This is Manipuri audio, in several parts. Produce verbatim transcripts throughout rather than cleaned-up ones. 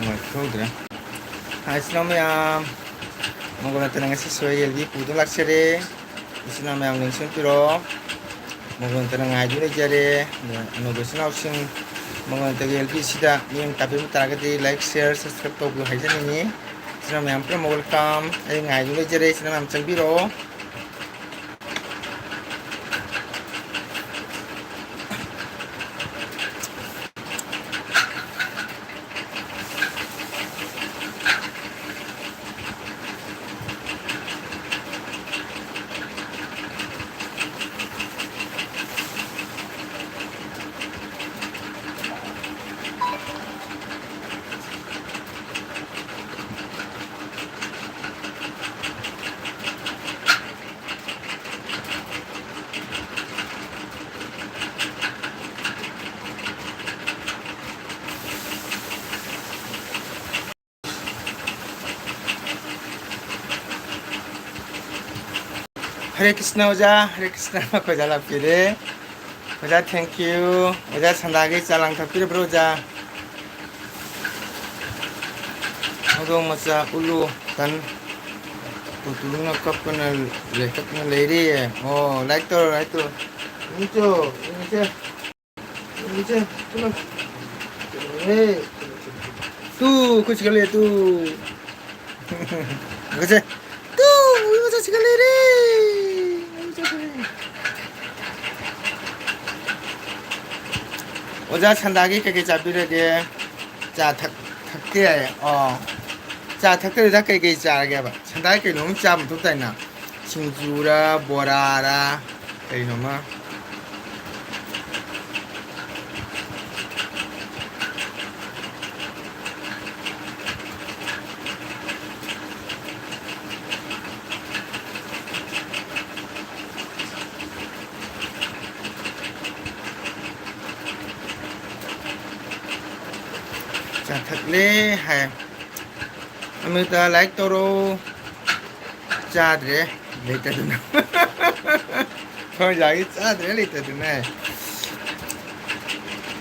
ꯍꯣꯏ, ꯊꯣꯛꯎꯗ꯭ꯔꯦ꯫ ꯍꯥꯏ, ꯏꯆꯤꯟ ꯏꯅꯥꯎ ꯃꯌꯥꯝ, ꯃꯪꯒꯣꯜ ꯅꯠꯇꯅ ꯉꯁꯤꯁꯨ ꯑꯩ ꯑꯦꯜ ꯕꯤ ꯄꯨꯗꯨꯅ ꯂꯥꯛꯆꯔꯦ꯫ ꯏꯆꯤꯟ ꯏꯅꯥꯎ ꯃꯌꯥꯝ ꯅꯤꯡꯁꯤꯡꯕꯤꯔꯣ꯫ ꯃꯪꯒꯣꯜ ꯅꯠꯇꯅ ꯉꯥꯏꯗꯨꯅ ꯂꯩꯖꯔꯦ꯫ ꯑꯗꯨꯒ ꯑꯅꯧꯕ ꯏꯆꯤꯟ ꯏꯅꯥꯎꯁꯤꯡ ꯃꯪꯒꯣꯜ ꯅꯠꯇꯒꯤ ꯑꯦꯜ ꯕꯤ ꯁꯤꯗ ꯃꯤꯠꯌꯦꯡ ꯇꯥꯕꯤꯔꯝꯕ ꯇꯥꯔꯒꯗꯤ like, share, subscribe ꯇꯧꯕꯤꯌꯨ ꯍꯥꯏꯖꯅꯤꯡꯉꯤ꯫ ꯏꯆꯤꯟ ꯏꯅꯥꯎ ꯃꯌꯥꯝ ꯄꯨꯝꯅꯃꯛ welcome꯫ ꯑꯩ ꯉꯥꯏꯗꯨꯅ ꯂꯩꯖꯔꯦ꯫ ꯏꯆꯤꯟ ꯏꯅꯥꯎ ꯃꯌꯥꯝ ꯆꯪꯕꯤꯔꯛꯑꯣ꯫ ꯍꯔꯦ ꯀ꯭ꯔꯤꯁꯅ ꯑꯣꯖꯥ, ꯍꯔꯦ ꯀ꯭ꯔꯤꯁꯅ꯫ ꯑꯩꯈꯣꯏ ꯑꯣꯖꯥ ꯂꯥꯛꯄꯤꯔꯦ꯫ ꯑꯣꯖꯥ, thank you꯫ ꯑꯣꯖꯥ, ꯁꯟꯗꯥꯒꯤ ꯆꯥ ꯂꯥꯡ ꯊꯛꯄꯤꯔꯕ꯭ꯔꯣ, ꯑꯣꯖꯥ? ꯍꯧꯗꯣꯡ ꯃꯆꯥ ꯎꯠꯂꯨ, ꯇꯟ꯫ ꯄꯨꯇꯨꯅ ꯀꯞꯄꯅ ꯂꯩ-, ꯀꯞꯄꯅ ꯂꯩꯔꯤ꯫ ꯑꯣ, like ꯇꯧꯔꯣ, like ꯇꯧꯔꯣ꯫ ꯏꯆꯣ, ꯏꯆꯦ꯫ ꯏꯆꯦ, ꯀꯩꯅꯣ, ꯀꯩꯅꯣꯍꯦ, ꯀꯩꯅꯣ, ꯀꯩꯅꯣ, ꯀꯩꯅꯣ꯫ ꯇꯨ, ꯑꯩꯈꯣꯏ ꯁꯤꯒ ꯂꯩꯔꯦ, ꯇꯨ꯫ ꯉꯥꯏꯈꯣꯁꯦ꯫ ꯇꯨ, ꯃꯤ ꯃꯆꯥ ꯁꯤꯒ ꯂꯩꯔꯦ꯫ ꯃꯤ ꯃꯆꯥ ꯁꯤꯒ ꯂꯩꯔꯦ꯫ ꯑꯣꯖꯥ ꯁꯟꯗꯥꯒꯤ ꯀꯩꯀꯩ ꯆꯥꯕꯤꯔꯒꯦ? ꯆꯥ ꯊꯛ-, ꯊꯛꯇꯦ ꯍꯥꯏꯌꯦ꯫ ꯑꯣ꯫ ꯆꯥ ꯊꯛꯇꯕꯤꯗ ꯀꯩꯀꯩ ꯆꯥꯔꯒꯦꯕ? ꯁꯟꯗꯥꯒꯤ ꯀꯩꯅꯣꯝ ꯆꯥꯕ ꯃꯊꯧ ꯇꯥꯏꯅ꯫ ꯁꯤꯡꯖꯨꯔ, ꯕꯣꯔꯥꯔ, ꯀꯩꯅꯣꯃ꯫ ꯆꯥ ꯊꯛꯂꯦ ꯍꯥꯏ꯫ ꯑꯃꯤꯇꯥ, like ꯇꯧꯔꯣ꯫ ꯆꯥꯗ꯭ꯔꯦ, ꯂꯩꯇꯗꯅ꯫ ꯈꯣꯏꯖꯥꯒꯤ ꯆꯥꯗ꯭ꯔꯦ, ꯂꯩꯇꯗꯅ꯫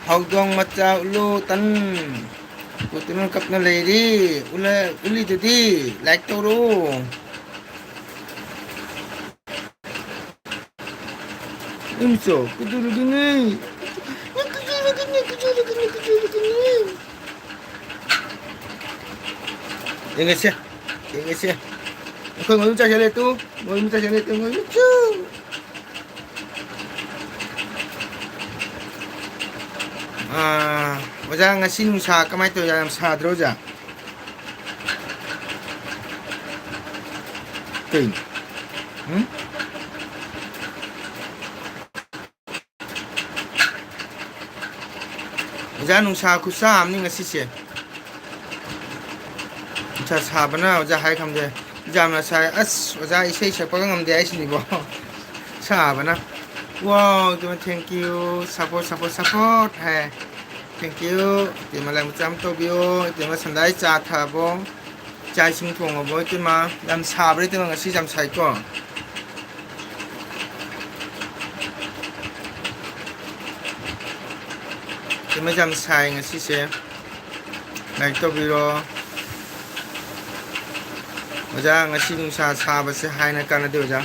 ꯍꯧꯗꯣꯡ ꯃꯆꯥ ꯎꯠꯂꯨ ꯇꯟ꯫ ꯀꯣꯇꯨꯅ ꯀꯞꯅ ꯂꯩꯔꯤ꯫ ꯎꯂ-, ꯎꯂꯤꯗꯨꯗꯤ like ꯇꯧꯔꯣ꯫ ꯏꯝꯆꯣ, ꯀꯨꯗꯨꯔꯨꯗꯨꯅꯤ꯫ ꯀꯨꯗꯨꯔꯨꯗꯨꯅꯤ, ꯀꯨꯗꯨꯔꯨꯗꯨꯅꯤ, ꯀꯨꯗꯨꯔꯨꯗꯨꯅꯤ꯫ ꯌꯦꯡꯉꯁꯦ, ꯌꯦꯡꯉꯁꯦ꯫ ꯑꯩꯈꯣꯏ ꯉꯥꯅꯨ ꯆꯥꯁꯤꯜꯂꯦ ꯇꯨ, ꯉꯥꯅꯨ ꯆꯥꯁꯤꯜꯂꯦ ꯇꯨ, ꯉꯥꯅꯨ ꯆꯨ꯫ ꯑꯥ, ꯑꯣꯖꯥ, ꯉꯁꯤ ꯅꯨꯡꯁꯥ ꯀꯃꯥꯏꯅ ꯇꯧꯔꯤ? ꯌꯥꯝ ꯁꯥꯗ꯭ꯔꯣ, ꯑꯣꯖꯥ? ꯀꯩꯅꯣ? ꯎꯝ? ꯑꯣꯖꯥ, ꯅꯨꯡꯁꯥ ꯈꯨꯠꯁꯥ ꯑꯃꯅꯤ ꯉꯁꯤꯁꯦ꯫ ꯅꯨꯡꯁꯥ ꯁꯥꯕꯅ ꯑꯣꯖꯥ ꯍꯥꯏ ꯈꯪꯗꯦ꯫ ꯌꯥꯝꯅ ꯁꯥꯏ꯫ ꯑꯁ, ꯑꯣꯖꯥ, ꯏꯁꯩ ꯁꯛꯄꯒ ꯉꯝꯗꯦ ꯍꯥꯏꯁꯤꯅꯤꯕꯣ꯫ ꯁꯥꯕꯅ꯫ Wow, ꯏꯇꯩꯃ, thank you. Support, support, support high. Thank you. ꯏꯇꯩꯃ, like ꯃꯆꯥ ꯑꯃ ꯇꯧꯕꯤꯌꯣ꯫ ꯏꯇꯩꯃ, ꯁꯟꯗꯥꯏ ꯆꯥ ꯊꯛꯑꯕꯣ? ꯆꯥꯛ ꯏꯁꯤꯡ ꯊꯣꯡꯉꯕꯣ, ꯏꯇꯩꯃ? ꯌꯥꯝ ꯁꯥꯕ꯭ꯔꯥ, ꯏꯇꯩꯃ? ꯉꯁꯤ ꯌꯥꯝ ꯁꯥꯏꯀꯣ꯫ ꯏꯇꯩꯃ, ꯌꯥꯝ ꯁꯥꯏ ꯉꯁꯤꯁꯦ꯫ Like ꯇꯧꯕꯤꯔꯣ꯫ ꯑꯣꯖꯥ, ꯉꯁꯤ ꯅꯨꯡꯁꯥ ꯁꯥꯕꯁꯦ ꯍꯥꯏꯅ ꯀꯥꯟꯅꯗꯦ, ꯑꯣꯖꯥ꯫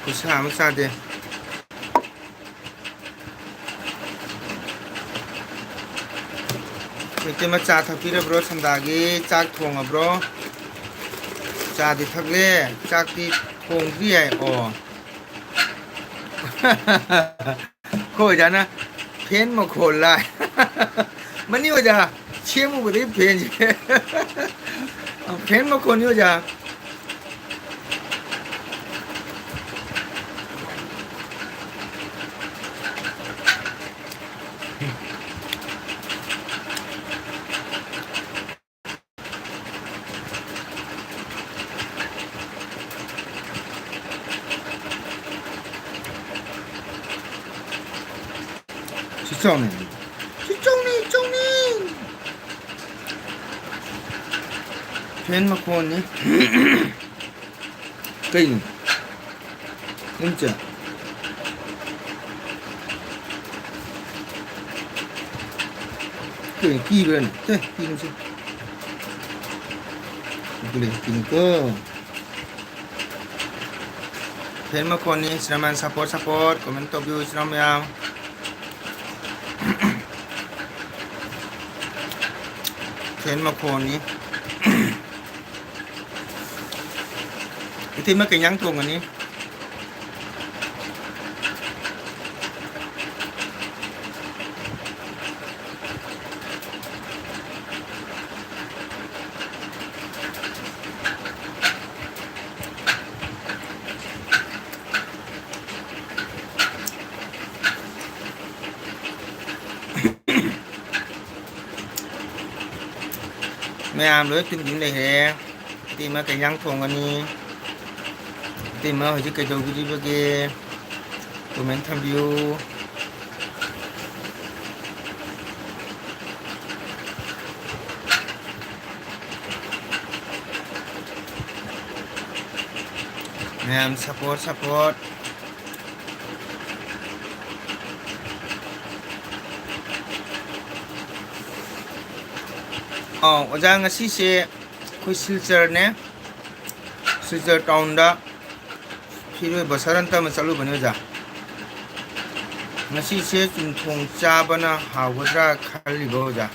ꯈꯨꯠꯁꯥ ꯑꯃ ꯆꯥꯗꯦ꯫ ꯏꯇꯩꯃ, ꯆꯥ ꯊꯛꯄꯤꯔꯕ꯭ꯔꯣ? ꯁꯟꯗꯥꯒꯤ ꯆꯥꯛ ꯊꯣꯡꯉꯕ꯭ꯔꯣ? ꯆꯥꯗꯤ ꯊꯛꯂꯦ, ꯆꯥꯛꯇꯤ ꯊꯣꯡꯗ꯭ꯔꯤ ꯍꯥꯏ꯫ ꯑꯣ꯫ ꯑꯩꯈꯣꯏ ꯑꯣꯖꯥꯅ fan ꯃꯈꯣꯜ ꯂꯥꯏ꯫ ꯃꯅꯤ ꯑꯣꯖꯥ, ꯁꯦꯝꯃꯨꯕꯗꯒꯤ fanꯁꯦ꯫ Fan ꯃꯈꯣꯜꯅꯤ ꯑꯣꯖꯥ꯫ ꯁꯤ ꯆꯥꯎꯅ ꯌꯦꯡꯉꯨ꯫ ꯁꯤ ꯆꯥꯎꯅ, ꯆꯥꯎꯅ꯫ Fan ꯃꯈꯣꯟꯅꯤ꯫ ꯀꯩꯅꯣ? ꯅꯪ ꯆꯦ? ꯀꯩꯅꯣ, ꯀꯤꯕ꯭ꯔꯥꯅꯦ? ꯆꯦ, ꯀꯤꯅꯨ ꯆꯦ꯫ ꯀꯤꯅꯨꯀꯣ꯫ Fan ꯃꯈꯣꯟꯅꯤ, ꯏꯆꯤꯟ ꯏꯅꯥꯎ ꯃꯌꯥꯝ support, support, comment ꯇꯧꯕꯤꯌꯨ, ꯏꯆꯤꯟ ꯏꯅꯥꯎ ꯃꯌꯥꯝ꯫ Fan ꯃꯈꯣꯟꯅꯤ꯫ ꯏꯇꯩꯃ, ꯀꯩ ꯏꯟꯖꯥꯡ ꯊꯣꯡꯒꯅꯤ? ꯃꯌꯥꯝ ꯂꯣꯏ ꯇꯨꯃꯤꯟ ꯂꯩꯔꯦ꯫ ꯏꯇꯩꯃ ꯀꯩ ꯏꯟꯖꯥꯡ ꯊꯣꯡꯒꯅꯤ? ꯏꯇꯩꯃ ꯍꯧꯖꯤꯛ ꯀꯩꯗꯧꯕꯤꯔꯤꯕꯒꯦ? Comment ꯊꯝꯕꯤꯌꯨ꯫ ꯃꯌꯥꯝ support, support꯫ ꯑꯥꯎ, ꯑꯣꯖꯥ, ꯉꯁꯤꯁꯦ ꯑꯩꯈꯣꯏ ꯁꯤꯜꯆꯔꯅꯦ, ꯁꯤꯜꯆꯔ ꯇꯥꯎꯟꯗ ꯐꯤꯔꯣꯏ ꯕꯁꯔꯟꯇ ꯑꯃ ꯆꯠꯂꯨꯕꯅꯦ, ꯑꯣꯖꯥ꯫ ꯉꯁꯤꯁꯦ ꯆꯨꯝꯊꯣꯡ ꯆꯥꯕꯅ ꯍꯥꯎꯒꯗ꯭ꯔꯥ ꯈꯜꯂꯤꯕ, ꯑꯣꯖꯥ꯫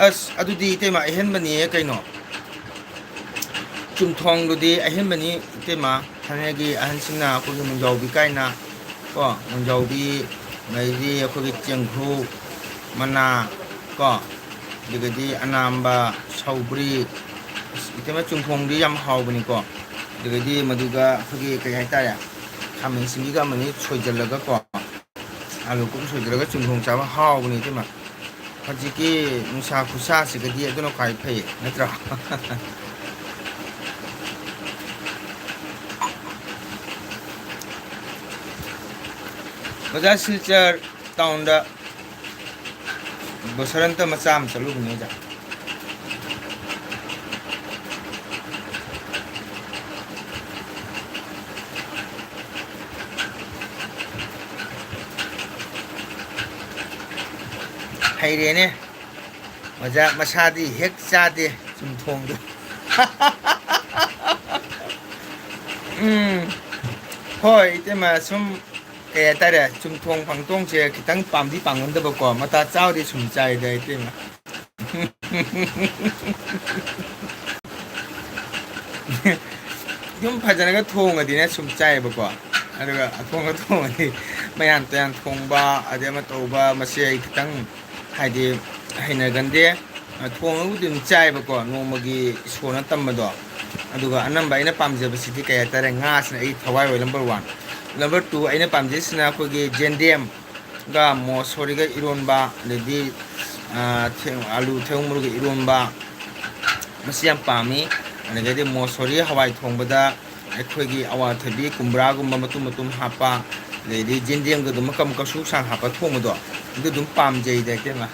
ꯑꯁ, ꯑꯗꯨꯗꯤ ꯏꯇꯩꯃ ꯑꯍꯦꯟꯕꯅꯤꯌꯦ ꯀꯩꯅꯣ꯫ ꯆꯨꯝꯊꯣꯡꯗꯨꯗꯤ ꯑꯍꯦꯟꯕꯅꯤ, ꯏꯇꯩꯃ꯫ ꯊꯥꯏꯅꯒꯤ ꯑꯍꯟꯁꯤꯡꯅ ꯑꯩꯈꯣꯏꯒꯤ ꯃꯨꯟꯖꯥꯎꯕꯤ ꯀꯥꯏꯅ ꯀꯣ, ꯃꯨꯟꯖꯥꯎꯕꯤ, ꯑꯗꯩꯗꯤ ꯑꯩꯈꯣꯏꯒꯤ ꯆꯦꯡꯀ꯭ꯔꯨ ꯃꯅꯥ ꯀꯣ, ꯑꯗꯨꯗꯒꯤꯗꯤ ꯑꯅꯥꯝꯕ, ꯁꯧꯒ꯭ꯔꯤ, ꯑꯁ, ꯏꯇꯩꯃ, ꯆꯨꯝꯊꯣꯡꯗꯤ ꯌꯥꯝ ꯍꯥꯎꯕꯅꯤꯀꯣ꯫ ꯑꯗꯨꯗꯒꯤꯗꯤ ꯃꯗꯨꯒ ꯑꯩꯈꯣꯏꯒꯤ ꯀꯩ ꯍꯥꯏꯇꯥꯔꯦ, ꯈꯥꯃꯦꯟ ꯑꯁꯤꯟꯕꯤꯒ ꯑꯃꯅꯤ ꯁꯣꯏꯖꯜꯂꯒꯀꯣ, ꯑꯂꯨ ꯀꯨꯞ ꯁꯣꯏꯖꯜꯂꯒ ꯆꯨꯝꯊꯣꯡ ꯆꯥꯕ ꯍꯥꯎꯕꯅꯤ ꯏꯇꯩꯃ꯫ ꯍꯧꯖꯤꯛꯀꯤ ꯅꯨꯡꯁꯥ ꯈꯨꯁꯥꯁꯤꯒꯗꯤ ꯑꯗꯨꯅ ꯈ꯭ꯋꯥꯏ ꯐꯩ, ꯅꯠꯇ꯭ꯔꯥ? ꯑꯣꯖꯥ, ꯁꯤꯜꯆꯔ ꯇꯥꯎꯟꯗ ꯕꯁꯔꯟꯇ ꯃꯆꯥ ꯑꯃ ꯆꯠꯂꯨꯕꯅꯦ, ꯑꯣꯖꯥ꯫ ꯍꯩꯔꯦꯅꯦ꯫ ꯑꯣꯖꯥ ꯃꯁꯥꯗꯤ ꯍꯦꯛ ꯆꯥꯗꯦ ꯆꯨꯝꯊꯣꯡꯗꯣ꯫ ꯎꯝ꯫ ꯍꯣꯏ, ꯏꯇꯩꯃ, ꯁꯨꯝ ꯀꯩ ꯍꯥꯏꯇꯥꯔꯦ, ꯆꯨꯝꯊꯣꯡ ꯐꯪꯇꯣꯡꯁꯦ ꯈꯤꯇꯪ ꯄꯥꯝꯗꯤ ꯄꯥꯝꯒꯟꯗꯕꯀꯣ, ꯃꯇꯥ ꯆꯥꯕꯗꯤ ꯁꯨꯝ ꯆꯥꯏꯗ, ꯏꯇꯩꯃ꯫ ꯌꯨꯝ ꯐꯖꯅꯒ ꯊꯣꯡꯉꯗꯤꯅꯦ ꯁꯨꯝ ꯆꯥꯏꯌꯦꯕꯀꯣ, ꯑꯗꯨꯒ ꯑꯊꯣꯡꯒ ꯊꯣꯡꯉꯗꯤ ꯃꯌꯥꯟ ꯇꯨꯌꯥꯟ ꯊꯣꯡꯕ, ꯑꯗꯩ ꯑꯃ ꯇꯧꯕ, ꯃꯁꯤ ꯑꯩ ꯈꯤꯇꯪ ꯍꯥꯏꯗꯤ ꯍꯩꯅꯒꯟꯗꯦ꯫ ꯊꯣꯡꯉꯒꯕꯨꯗꯤ ꯑꯗꯨꯝ ꯆꯥꯏꯌꯦꯕꯀꯣ, ꯅꯣꯡꯃꯒꯤ ꯏꯁꯣꯔꯅ ꯇꯝꯕꯗꯣ꯫ ꯑꯗꯨꯒ ꯑꯅꯝꯕ ꯑꯩꯅ ꯄꯥꯝꯖꯕꯁꯤꯗꯤ ꯀꯩ ꯍꯥꯏꯇꯥꯔꯦ, ꯉꯥꯁꯤꯅ ꯑꯩ ꯊꯋꯥꯏ ꯑꯣꯏ number one꯫ Number two ꯑꯩꯅ ꯄꯥꯝꯖꯩꯁꯤꯅ ꯑꯩꯈꯣꯏꯒꯤ ꯖꯦꯟꯗꯦꯝꯒ ꯃꯣꯁꯣꯔꯤꯒ ꯏꯔꯣꯟꯕ, ꯑꯗꯩꯗꯤ, ꯑꯥ, ꯊꯦ-, ꯑꯂꯨ ꯊꯦꯡ ꯃꯔꯨꯒ ꯏꯔꯣꯟꯕ, ꯃꯁꯤ ꯌꯥꯝ ꯄꯥꯝꯃꯤ꯫ ꯑꯗꯒꯤꯗꯤ ꯃꯣꯁꯣꯔꯤ ꯍꯋꯥꯏ ꯊꯣꯡꯕꯗ ꯑꯩꯈꯣꯏꯒꯤ ꯑꯋꯥꯊꯕꯤ, ꯀꯨꯝꯕ꯭ꯔꯥꯒꯨꯝꯕ ꯃꯇꯨꯝ ꯃꯇꯨꯝ ꯍꯥꯞꯄ, ꯑꯗꯩꯗꯤ ꯖꯦꯟꯗꯦꯝꯒꯗꯣ ꯃꯀꯛ ꯃꯀꯛ ꯁꯨ ꯁꯥꯡ ꯍꯥꯞꯄ ꯊꯣꯡꯕꯗꯣ, ꯑꯗꯨ ꯑꯗꯨꯝ ꯄꯥꯝꯖꯩꯗ, ꯏꯇꯩꯃ꯫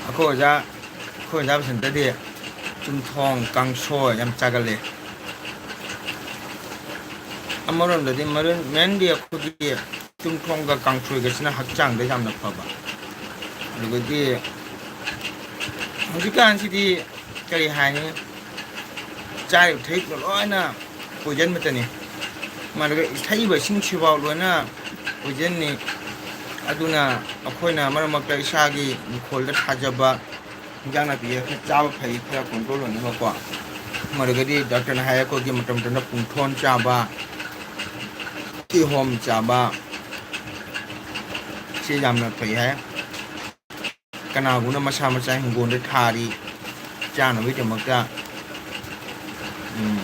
ꯑꯩꯈꯣꯏ ꯑꯣꯖꯥ, ꯑꯩꯈꯣꯏ ꯑꯣꯖꯥ ꯕꯁꯟꯇꯗꯤ ꯆꯨꯝꯊꯣꯡ, ꯀꯥꯡꯁꯣꯏ ꯌꯥꯝ ꯆꯥꯒꯜꯂꯤ꯫ ꯑꯃꯔꯣꯝꯗꯗꯤ ꯃꯔꯨ-, mainly ꯑꯩꯈꯣꯏꯒꯤ ꯆꯨꯝꯊꯣꯡꯒ ꯀꯥꯡꯁꯣꯏꯒꯁꯤꯅ ꯍꯛꯆꯥꯡꯗ ꯌꯥꯝꯅ ꯐꯕ꯫ ꯑꯗꯨꯒꯗꯤ ꯍꯧꯖꯤꯛꯀꯥꯟꯁꯤꯗꯤ ꯀꯔꯤ ꯍꯥꯏꯅꯤ, ꯆꯥꯔꯤꯕ ꯊꯛꯏꯕ ꯂꯣꯏꯅ poison ꯉꯥꯛꯇꯅꯤ꯫ ꯃꯗꯨꯒ ꯊꯛꯏꯕ ꯏꯁꯤꯡꯁꯤꯐꯥꯎ ꯂꯣꯏꯅ poison ꯅꯤ꯫ ꯑꯗꯨꯅ ꯑꯩꯈꯣꯏꯅ ꯃꯔꯛ ꯃꯔꯛꯇ ꯏꯁꯥꯒꯤ ꯏꯪꯈꯣꯜꯗ ꯊꯥꯖꯕ ꯏꯟꯖꯥꯡ ꯅꯥꯄꯤ ꯈꯔ ꯆꯥꯕ ꯐꯩ, ꯈꯔ control ꯑꯣꯏꯅꯕꯀꯣ꯫ ꯃꯗꯨꯒꯗꯤ doctor ꯅ ꯍꯥꯏ ꯑꯩꯈꯣꯏꯒꯤ ꯃꯇꯝ ꯃꯇꯝꯗ ꯄꯨꯡꯊꯣꯟ ꯆꯥꯕ, ꯀꯤꯍꯣꯝ ꯆꯥꯕ, ꯁꯤ ꯌꯥꯝꯅ ꯐꯩ ꯍꯥꯏ꯫ ꯀꯅꯥꯒꯨꯝꯕꯅ ꯃꯁꯥ ꯃꯁꯥ ꯍꯤꯡꯒꯣꯜꯗ ꯊꯥꯔꯤ ꯆꯥꯅꯕꯒꯤꯗꯃꯛꯇ, ꯎꯝ,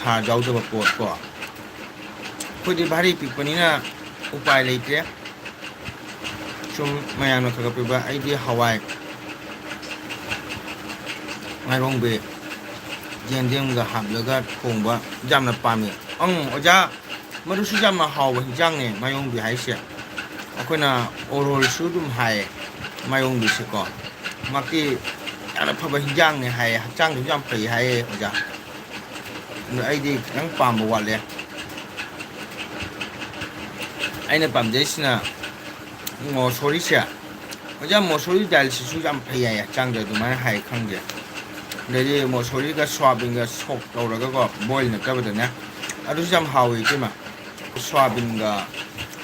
ꯍꯥꯔ ꯌꯥꯎꯗꯕ ꯄꯣꯠ ꯀꯣ꯫ ꯑꯩꯈꯣꯏꯗꯤ ꯚꯥꯔꯤ ꯄꯤꯛꯄꯅꯤꯅ ꯎꯄꯥꯏ ꯂꯩꯇꯦ꯫ ꯁꯨꯝ ꯃꯌꯥꯝꯅ ꯈꯔ ꯈꯔ ꯄꯤꯕ, ꯑꯩꯗꯤ ꯍꯋꯥꯏ, ꯉꯥꯔꯣꯡꯕꯤ, ꯌꯦꯟꯗꯦꯝꯒ ꯍꯥꯞꯂꯒ ꯊꯣꯡꯕ ꯌꯥꯝꯅ ꯄꯥꯝꯃꯤ꯫ ꯑꯪ, ꯑꯣꯖꯥ, ꯃꯗꯨꯁꯨ ꯌꯥꯝꯅ ꯍꯥꯎꯕ ꯍꯤꯟꯖꯥꯡꯅꯦ, ꯃꯥꯏꯌꯣꯡꯕꯤ ꯍꯥꯏꯁꯦ꯫ ꯑꯩꯈꯣꯏꯅ ꯑꯣꯔꯣꯜꯁꯨ ꯑꯗꯨꯝ ꯍꯥꯏꯌꯦ ꯃꯥꯏꯌꯣꯡꯕꯤꯁꯦꯀꯣ꯫ ꯃꯥꯗꯤ ꯌꯥꯝꯅ ꯐꯕ ꯍꯤꯟꯖꯥꯡꯅꯦ ꯍꯥꯏꯌꯦ, ꯍꯛꯆꯥꯡꯗꯁꯨ ꯌꯥꯝ ꯐꯩ ꯍꯥꯏꯌꯦ ꯑꯣꯖꯥ꯫ ꯑꯗꯣ ꯑꯩꯗꯤ ꯈꯤꯇꯪ ꯄꯥꯝꯕ ꯋꯥꯠꯂꯦ꯫ ꯑꯩꯅ ꯄꯥꯝꯖꯩꯁꯤꯅ ꯃꯣꯁꯣꯔꯤꯁꯦ꯫ ꯑꯣꯖꯥ, ꯃꯣꯁꯣꯔꯤ ꯗꯥꯏꯜꯁꯤꯁꯨ ꯌꯥꯝ ꯐꯩ ꯍꯥꯏꯌꯦ ꯍꯛꯆꯥꯡꯗ, ꯑꯗꯨꯃꯥꯏꯅ ꯍꯥꯏ, ꯈꯪꯗꯦ꯫ ꯑꯗꯩꯗꯤ ꯃꯣꯁꯣꯔꯤꯒ ꯁꯣꯌꯥꯕꯤꯟꯒ ꯁꯣꯛ ꯇꯧꯔꯒꯀꯣ, ꯕꯣꯏꯜ ꯅꯠꯇꯕꯗꯅꯦ, ꯑꯗꯨꯁꯨ ꯌꯥꯝ ꯍꯥꯎꯋꯦ ꯏꯇꯩꯃ꯫ ꯁꯣꯌꯥꯕꯤꯟꯒ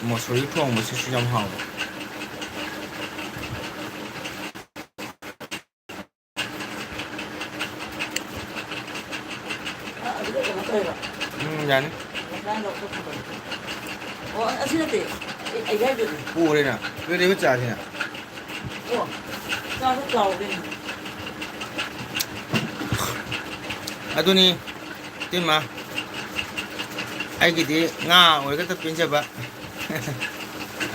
ꯃꯣꯁꯣꯔꯤ ꯊꯣꯡꯕꯁꯤꯁꯨ ꯌꯥꯝ ꯍꯥꯎꯋꯦ꯫ ꯑ, ꯑꯗꯨꯗ ꯀꯩꯅꯣ ꯇꯧꯔꯦꯕ꯫ ꯎꯝ, ꯌꯥꯅꯤ꯫ ꯉꯁꯥꯏ ꯂꯧꯊꯣꯛꯄꯗꯣ꯫ ꯑꯣ, ꯑꯁꯤ ꯅꯠꯇꯦ꯫ ꯑꯩ, ꯑꯩ ꯍꯥꯏꯗꯨꯗꯤ꯫ ꯄꯨꯈ꯭ꯔꯦꯅ꯫ ꯑꯗꯨꯗꯤ ꯑꯩꯈꯣꯏ ꯆꯥꯁꯤꯅ꯫ ꯑꯣ, ꯆꯥꯁꯨ ꯆꯥꯎ ꯀꯩꯅꯣ꯫ ꯑꯗꯨꯅꯤ, ꯏꯇꯩꯃ, ꯑꯩꯒꯤꯗꯤ ꯉꯥ ꯑꯣꯏꯔꯒꯇ ꯄꯦꯟꯖꯕ꯫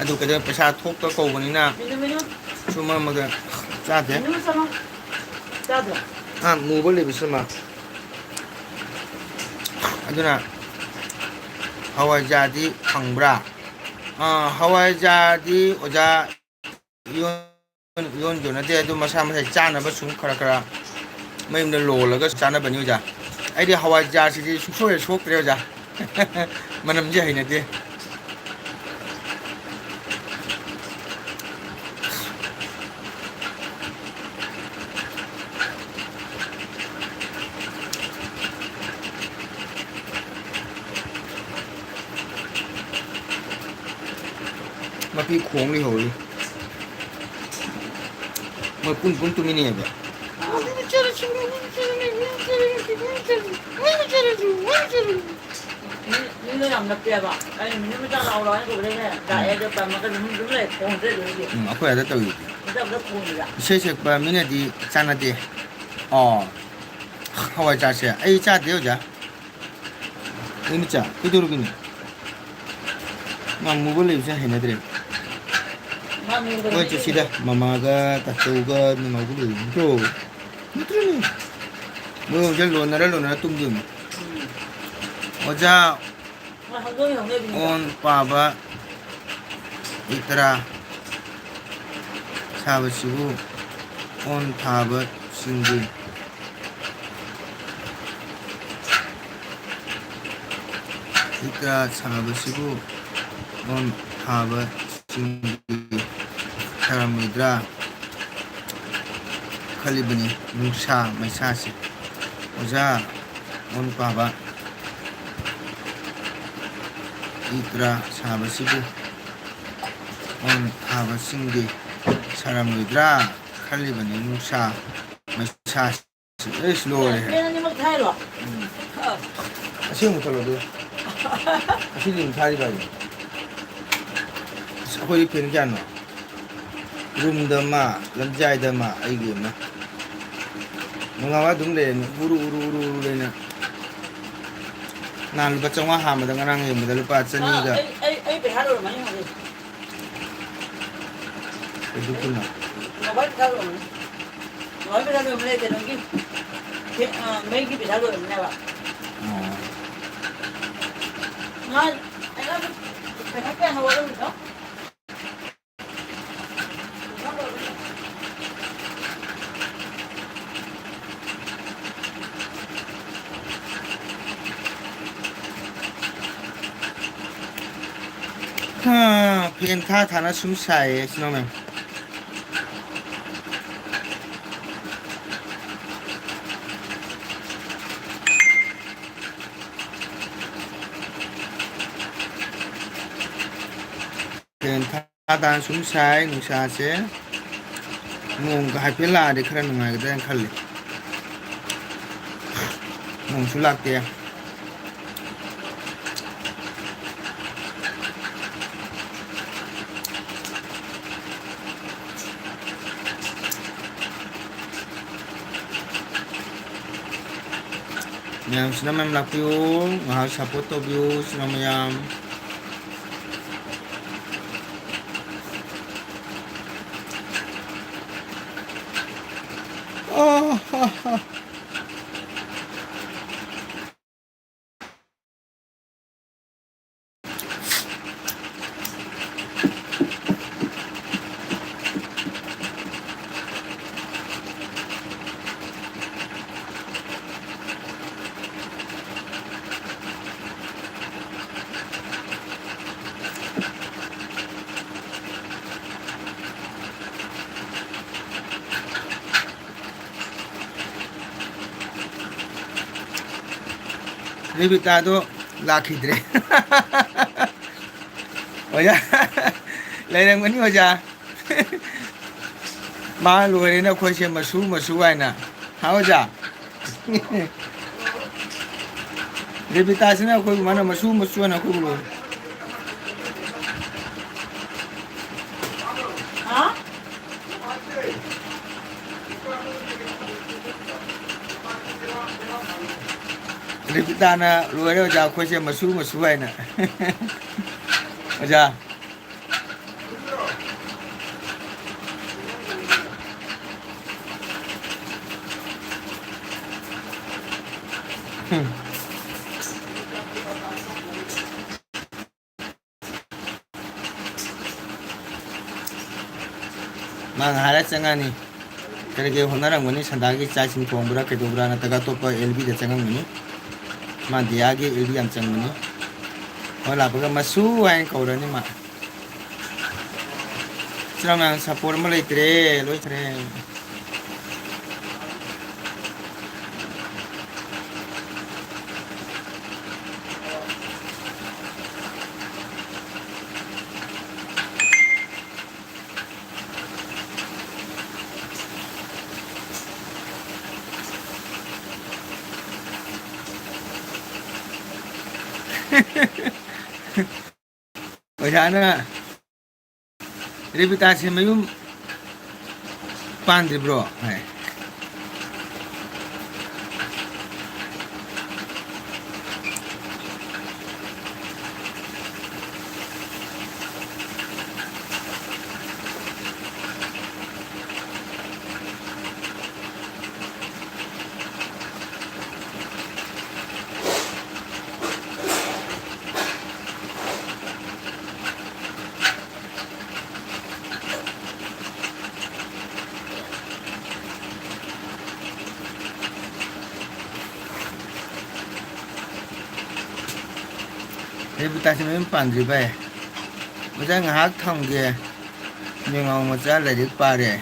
ꯑꯗꯨ ꯀꯩꯗꯧ-, ꯄꯩꯁꯥ ꯊꯣꯛꯇ ꯀꯧꯕꯅꯤꯅ ꯃꯤꯅꯨ, ꯃꯤꯅꯨ꯫ ꯁꯨꯝ ꯃꯔꯛ ꯃꯔꯛꯇ ꯆꯥꯗꯦ꯫ ꯃꯤꯅꯨ ꯆꯪꯉꯣ꯫ ꯆꯥꯗ꯭ꯔꯣ? ꯑꯥ, ꯃꯨꯕ ꯂꯩꯕꯁꯤꯃ꯫ ꯑꯗꯨꯅ ꯍꯋꯥꯏꯖꯥꯔꯗꯤ ꯐꯪꯕ꯭ꯔꯥ? ꯑꯥ, ꯍꯋꯥꯏꯖꯥꯔꯗꯤ ꯑꯣꯖꯥ ꯌꯣꯟ-, ꯌꯣꯟ-, ꯌꯣꯟꯅꯗꯦ꯫ ꯑꯗꯨ ꯃꯁꯥ ꯃꯁꯥꯒꯤ ꯆꯥꯅꯕ ꯁꯨꯝ ꯈꯔ ꯈꯔ ꯃꯌꯨꯝꯗ ꯂꯣꯜꯂꯒ ꯆꯥꯅꯕꯅꯤ ꯑꯣꯖꯥ꯫ ꯑꯩꯗꯤ ꯍꯋꯥꯏꯖꯥꯔꯁꯤꯗꯤ ꯁꯨꯡꯁꯣꯏ ꯍꯦꯛ ꯁꯣꯛꯇ꯭ꯔꯦ ꯑꯣꯖꯥ꯫ ꯃꯅꯝꯁꯦ ꯍꯩꯅꯗꯦ꯫ ꯃꯄꯤ ꯈꯣꯡ ꯂꯩꯍꯧꯔꯤ꯫ ꯃꯣꯏ ꯄꯨꯟ ꯄꯨꯟ ꯇꯨꯃꯤꯟꯅꯩꯌꯦꯕ꯫ ꯃꯤ, ꯃꯤꯗꯣ ꯌꯥꯝ ꯅꯛꯄꯦꯕ꯫ ꯑꯩꯅ ꯃꯤꯅꯨ ꯃꯆꯥ ꯂꯥꯛꯑꯣ ꯂꯥꯛꯑꯣ ꯍꯥꯏꯅ ꯀꯧꯕꯗꯩꯅꯦ, ꯂꯥꯛꯑꯦ, ꯑꯗꯣ ꯇꯝꯃꯒ ꯑꯗꯨꯝ, ꯑꯗꯨꯝ ꯂꯩ, ꯈꯣꯡꯁꯦ ꯑꯗꯨꯝ ꯂꯩ꯫ ꯎꯝ, ꯑꯩꯈꯣꯏ ꯑꯥꯗ ꯇꯧꯔꯤꯗꯨꯗꯤ꯫ ꯃꯆꯥ ꯑꯝꯇ ꯈꯣꯡꯗꯦꯗ꯫ ꯏꯁꯩ ꯁꯛꯄ ꯃꯤꯅꯗꯤ ꯆꯥꯟꯅꯗꯦ꯫ ꯑꯣ, ꯍꯋꯥꯏ ꯆꯥꯁꯦ꯫ ꯑꯩ ꯆꯥꯗꯦ ꯑꯣꯖꯥ꯫ ꯑꯩ ꯃꯆꯥ, ꯀꯩꯗꯧꯔꯒꯦꯅꯦ? ꯃꯥ ꯃꯨꯕ ꯂꯩꯕꯁꯦ ꯍꯩꯅꯗ꯭ꯔꯦ꯫ ꯃꯥ ꯃꯨꯕ ꯍꯣꯏ, ꯂꯩꯕꯁꯦ ꯆꯠꯁꯤꯗ, ꯃꯃꯥꯒ ꯇꯥꯆꯧꯒ ꯅꯅꯥꯎꯒ ꯂꯩꯕ ꯅꯠꯇ꯭ꯔꯣ? ꯅꯠꯇ꯭ꯔꯅꯦ? ꯃꯣꯏ ꯍꯧꯖꯤꯛ ꯂꯣꯟꯅꯔ ꯂꯣꯟꯅꯔ ꯇꯨꯝꯗꯣꯏꯅꯤ꯫ ꯎꯝ꯫ ꯑꯣꯖꯥ, ꯃꯣꯏ ꯍꯧꯗꯣꯡ ꯍꯧꯅꯕꯤꯅꯤꯗꯣ꯫ ꯑꯣꯟ ꯄꯥꯕ ꯏꯇ꯭ꯔꯥ ꯁꯥꯕꯁꯤꯕꯨ ꯑꯣꯟ ꯊꯥꯕꯁꯤꯡꯒꯤ ꯏꯇ꯭ꯔꯥ ꯁꯥꯕꯁꯤꯕꯨ ꯑꯣꯟ ꯊꯥꯕꯁꯤꯡꯒꯤ ꯁꯥꯔꯝꯃꯣꯏꯗ꯭ꯔꯥ ꯈꯜꯂꯤꯕꯅꯤ ꯅꯨꯡꯁꯥ ꯃꯩꯁꯥꯁꯦ꯫ ꯑꯣꯖꯥ ꯑꯣꯟ ꯄꯥꯕ ꯏꯇ꯭ꯔꯥ ꯁꯥꯕꯁꯤꯕꯨ ꯑꯣꯟ ꯊꯥꯕꯁꯤꯡꯒꯤ ꯁꯥꯔꯝꯂꯣꯏꯗ꯭ꯔꯥ ꯈꯜꯂꯤꯕꯅꯤ ꯅꯨꯡꯁꯥ ꯃꯩꯁꯥꯁꯤ꯫ ꯑꯩꯁ, ꯂꯣꯏꯔꯦꯍꯦ꯫ ꯐꯦꯟ ꯑꯅꯤꯃꯛ ꯊꯥꯏꯔꯣ? ꯎꯝ꯫ ꯑ꯫ ꯑꯁꯤ ꯑꯃꯨꯛ ꯊꯜꯂꯣ ꯑꯗꯨꯒ꯫ ꯑꯁꯤꯗꯤ ꯑꯗꯨꯝ ꯊꯥꯔꯤꯕ ꯍꯥꯏꯁꯦ꯫ ꯑꯁ, ꯑꯩꯈꯣꯏꯗꯤ ꯐꯦꯟ ꯀꯌꯥꯅꯣ? ꯔꯨꯝꯗ ꯑꯃ, ꯂꯝꯖꯥꯏꯗ ꯑꯃ, ꯑꯩꯒꯤ ꯑꯃ꯫ ꯅꯣꯡꯉꯥꯜꯂ ꯑꯗꯨꯝ ꯂꯩꯔꯅꯤ꯫ ꯎꯔꯨ, ꯎꯔꯨ, ꯎꯔꯨ, ꯎꯔꯨ ꯂꯩꯅ꯫ ꯅꯍꯥꯟ ꯂꯨꯄꯥ ꯆꯥꯝꯃꯉꯥ ꯍꯥꯟꯕꯗ ꯉꯔꯥꯡ ꯌꯦꯡꯕꯗ ꯂꯨꯄꯥ ꯆꯅꯤꯒ꯫ ꯑ, ꯑꯩ, ꯑꯩ, ꯑꯩ ꯄꯩꯁꯥ ꯂꯣꯏꯔꯝꯃꯅꯤ ꯍꯧꯖꯤꯛ꯫ ꯀꯩꯗꯧꯗꯣꯏꯅꯣ? ꯃꯣꯕꯥꯏꯜ ꯄꯩꯁꯥ ꯂꯣꯏꯔꯝꯃꯅꯤ꯫ ꯃꯣꯕꯥꯏꯜ ꯄꯩꯁꯥ ꯂꯣꯏꯔꯝꯃꯅꯤ, ꯀꯩꯅꯣꯒꯤ, ꯐꯦ-, ꯑ, ꯃꯩꯒꯤ ꯄꯩꯁꯥ ꯂꯣꯏꯔꯝꯃꯅꯦꯕ꯫ ꯑꯣ꯫ ꯉꯥ, ꯑꯩꯅ ꯄꯩꯁꯥ ꯀꯌꯥꯅꯣ ꯋꯥꯠꯂꯝꯃꯤꯗꯣ? ꯍꯥ, ꯐꯦꯟ ꯊꯥ ꯊꯥꯅ ꯁꯨꯝ ꯁꯥꯏꯌꯦ, ꯏꯆꯤꯟ ꯏꯅꯥꯎ ꯃꯌꯥꯝ꯫ ꯐꯦꯟ ꯊꯥ ꯊꯥꯅ ꯁꯨꯝ ꯁꯥꯏ ꯅꯨꯡꯁꯥꯁꯦ꯫ ꯅꯣꯡꯒ ꯍꯥꯏꯐꯦꯠ ꯂꯥꯛꯑꯗꯤ ꯈꯔ ꯅꯨꯡꯉꯥꯏꯒꯗ꯭ꯔꯥꯅ ꯈꯜꯂꯤ꯫ ꯅꯣꯡꯁꯨ ꯂꯥꯛꯇꯦ꯫ ꯃꯌꯥꯝꯁꯤꯅ ꯃꯌꯥꯝ ꯂꯥꯛꯄꯤꯌꯨ, ꯉꯥꯏꯍꯥꯛ support ꯇꯧꯕꯤꯌꯨ, ꯁꯤꯅ ꯃꯌꯥꯝ꯫ ꯑꯣ, ꯍ, ꯍ꯫ ꯔꯦꯕꯤꯇꯥꯗꯣ ꯂꯥꯛꯈꯤꯗ꯭ꯔꯦ꯫ ꯑꯣꯖꯥ, ꯂꯩꯔꯝꯒꯅꯤ ꯑꯣꯖꯥ꯫ ꯃꯥ ꯂꯣꯏꯔꯦꯅ ꯑꯩꯈꯣꯏꯁꯦ ꯃꯁꯨ ꯃꯁꯨ ꯍꯥꯏꯅ꯫ ꯍꯥ ꯑꯣꯖꯥ? ꯔꯦꯕꯤꯇꯥꯁꯤꯅ ꯑꯩꯈꯣꯏꯕꯨ ꯃꯥꯅ ꯃꯁꯨ ꯃꯁꯨ ꯍꯥꯏꯅ ꯑꯩꯈꯣꯏꯕꯨ ꯂꯣꯏꯔꯦ꯫ ꯍꯥ? ꯔꯦꯕꯤꯇꯥꯅ ꯂꯣꯏꯔꯦ ꯑꯣꯖꯥ, ꯑꯩꯈꯣꯏꯁꯦ ꯃꯁꯨ ꯃꯁꯨ ꯍꯥꯏꯅ꯫ ꯑꯣꯖꯥ꯫ ꯎꯝ꯫ ꯃꯥ ꯉꯥꯏꯍꯥꯛ ꯂꯩꯔ ꯆꯪꯉꯛꯑꯅꯤ꯫ ꯀꯔꯤ ꯀꯔꯤ ꯍꯣꯠꯅꯔꯝꯒꯅꯤ? ꯁꯟꯗꯥꯒꯤ ꯆꯥꯛ ꯏꯁꯤꯡ ꯊꯣꯡꯕ꯭ꯔꯥ ꯀꯩꯗꯧꯕ꯭ꯔꯥ, ꯅꯠꯇ꯭ꯔꯒ ꯑꯇꯣꯞꯄ ꯑꯦꯜ ꯕꯤꯗ ꯆꯪꯉꯝꯒꯅꯤ꯫ ꯃꯥ ꯗꯤꯌꯥꯒꯤ ꯑꯦꯜ ꯕꯤ ꯌꯥꯝ ꯆꯪꯕꯅꯤ꯫ ꯍꯣꯏ, ꯂꯥꯛꯄꯒ "ꯃꯁꯨ" ꯍꯥꯏꯅ ꯀꯧꯔꯅꯤ ꯃꯥ꯫ ꯏꯆꯤꯟ ꯏꯅꯥꯎ ꯃꯌꯥꯝ ꯁꯞꯄꯣꯔꯠ ꯑꯃ ꯂꯩꯇ꯭ꯔꯦ, ꯂꯣꯏꯈ꯭ꯔꯦ꯫ ꯑꯣꯖꯥꯅ "ꯔꯦꯕꯤꯇꯥꯁꯦ ꯃꯌꯨꯝ ꯄꯥꯟꯗ꯭ꯔꯤꯕ꯭ꯔꯣ?" ꯍꯥꯏ꯫ ꯔꯦꯕꯤꯇꯥꯁꯦ ꯃꯌꯨꯝ ꯄꯥꯟꯗ꯭ꯔꯤ ꯚꯥꯏ꯫ ꯑꯣꯖꯥ, ꯉꯥꯏꯍꯥꯛ ꯊꯝꯒꯦ꯫ ꯃꯤꯉꯥꯎ ꯃꯆꯥ ꯂꯥꯏꯔꯤꯛ ꯄꯥꯔꯦ꯫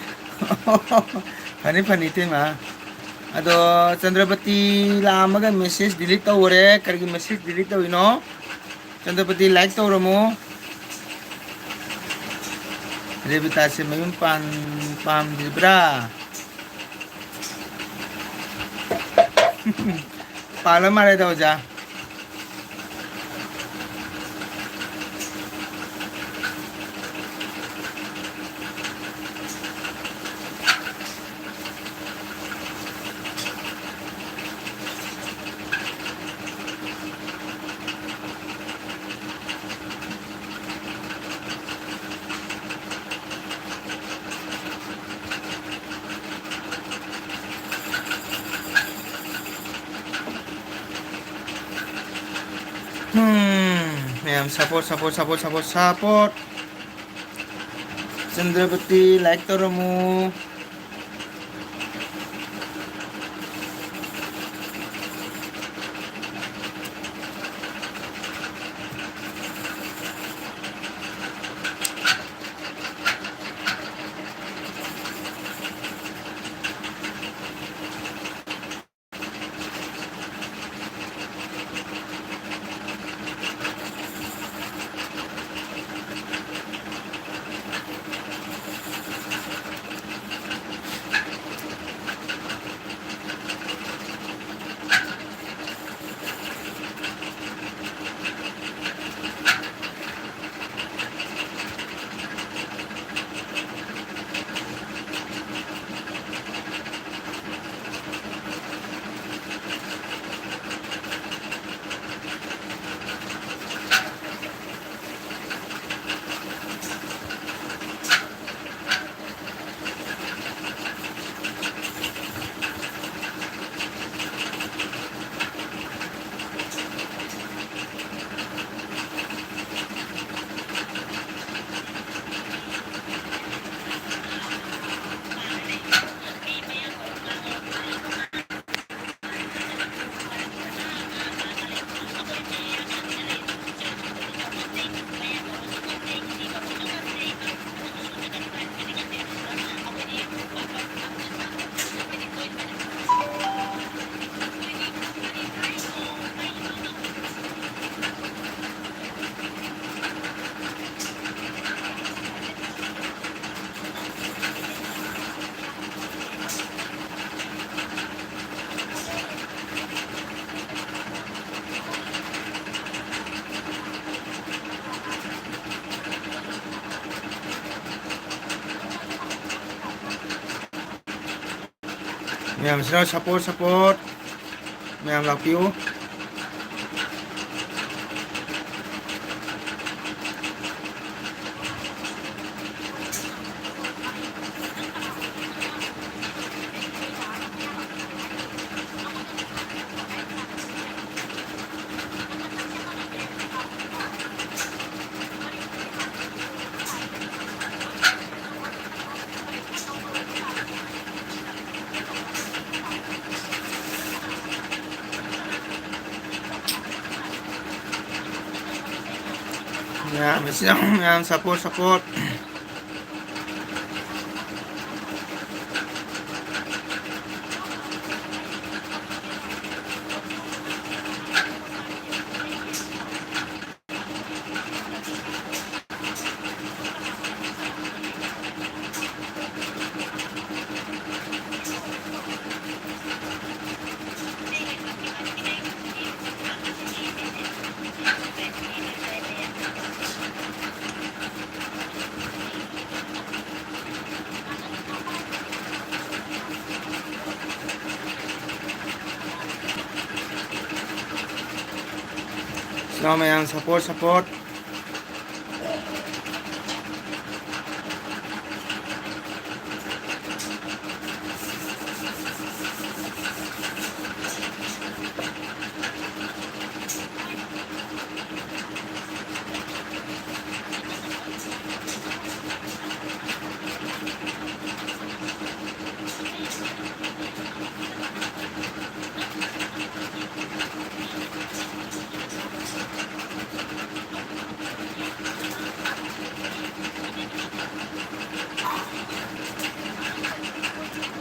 ꯐꯅꯤ, ꯐꯅꯤ, ꯏꯇꯩꯃ꯫ ꯑꯗꯣ ꯆꯟꯗ꯭ꯔꯄꯇꯤ ꯂꯥꯛꯑꯝꯃꯒ message delete ꯇꯧꯈꯔꯦ꯫ ꯀꯔꯤꯒꯤ message delete ꯇꯧꯔꯤꯅꯣ? ꯆꯟꯗ꯭ꯔꯄꯇꯤ like ꯇꯧꯔꯝꯃꯣ꯫ ꯔꯦꯕꯤꯇꯥꯁꯦ ꯃꯌꯨꯝ ꯄꯥꯟ-, ꯄꯥꯝꯗ꯭ꯔꯤꯕ꯭ꯔꯥ? ꯄꯥꯜꯂ ꯃꯥꯜꯂꯦꯗ, ꯑꯣꯖꯥ꯫ ꯎꯝ, ꯃꯌꯥꯝ support, support, support, support, support꯫ ꯆꯟꯗ꯭ꯔꯕꯇꯤ like ꯇꯧꯔꯝꯃꯨ꯫ ꯃꯌꯥꯝꯁꯤꯅ support, support꯫ ꯃꯌꯥꯝ ꯂꯥꯛꯄꯤꯌꯨ꯫ ꯃꯌꯥꯝ, ꯃꯌꯥꯝ support, support꯫ ꯁꯤꯅ ꯃꯌꯥꯝ support, support꯫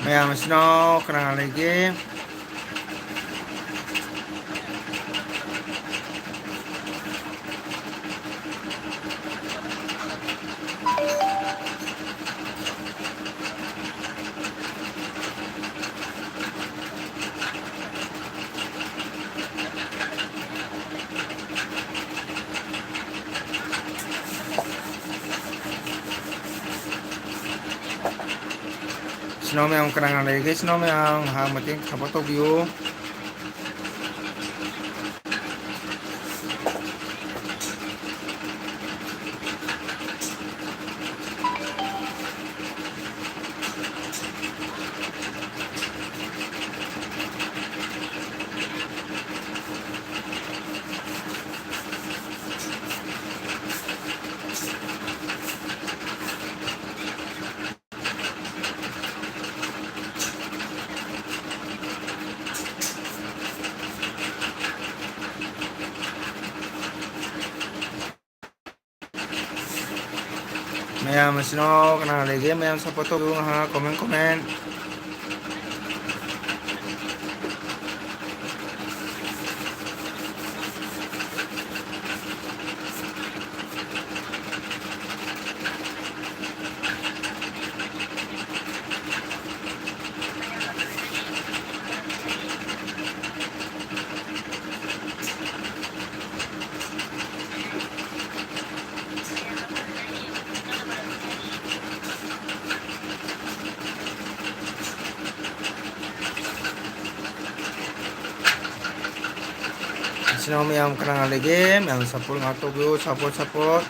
ꯃꯌꯥꯝ ꯃꯁꯤꯅꯥꯎ ꯀꯅꯥ ꯂꯩꯒꯦ? ꯏꯆꯤꯟ ꯏꯅꯥꯎ ꯃꯌꯥꯝ ꯀꯅꯥ ꯀꯅꯥ ꯂꯩꯔꯤꯒꯦ? ꯏꯆꯤꯟ ꯏꯅꯥꯎ ꯃꯌꯥꯝ ꯉꯥꯏꯍꯥꯛ ꯃꯇꯦꯡ ꯁꯞꯄꯣꯔꯠ ꯇꯧꯕꯤꯌꯨ꯫ ꯃꯌꯥꯝ ꯃꯆꯤꯟ ꯃꯅꯥꯎ ꯀꯅꯥ ꯂꯩꯒꯦ? ꯃꯌꯥꯝ ꯁꯞꯄꯣꯔꯠ ꯇꯧꯕꯤꯌꯨ ꯉꯥꯏꯍꯥꯛ, ꯀꯣꯃꯦꯟ, ꯀꯣꯃꯦꯟ꯫ ꯏꯆꯤꯟ ꯏꯅꯥꯎ ꯃꯌꯥꯝ ꯀꯅꯥ ꯂꯩꯒꯦ? ꯃꯌꯥꯝ ꯁꯞꯄꯣꯔꯠ ꯉꯥꯛ ꯇꯧꯕꯤꯌꯨ, ꯁꯞꯄꯣꯔꯠ, ꯁꯞꯄꯣꯔꯠ꯫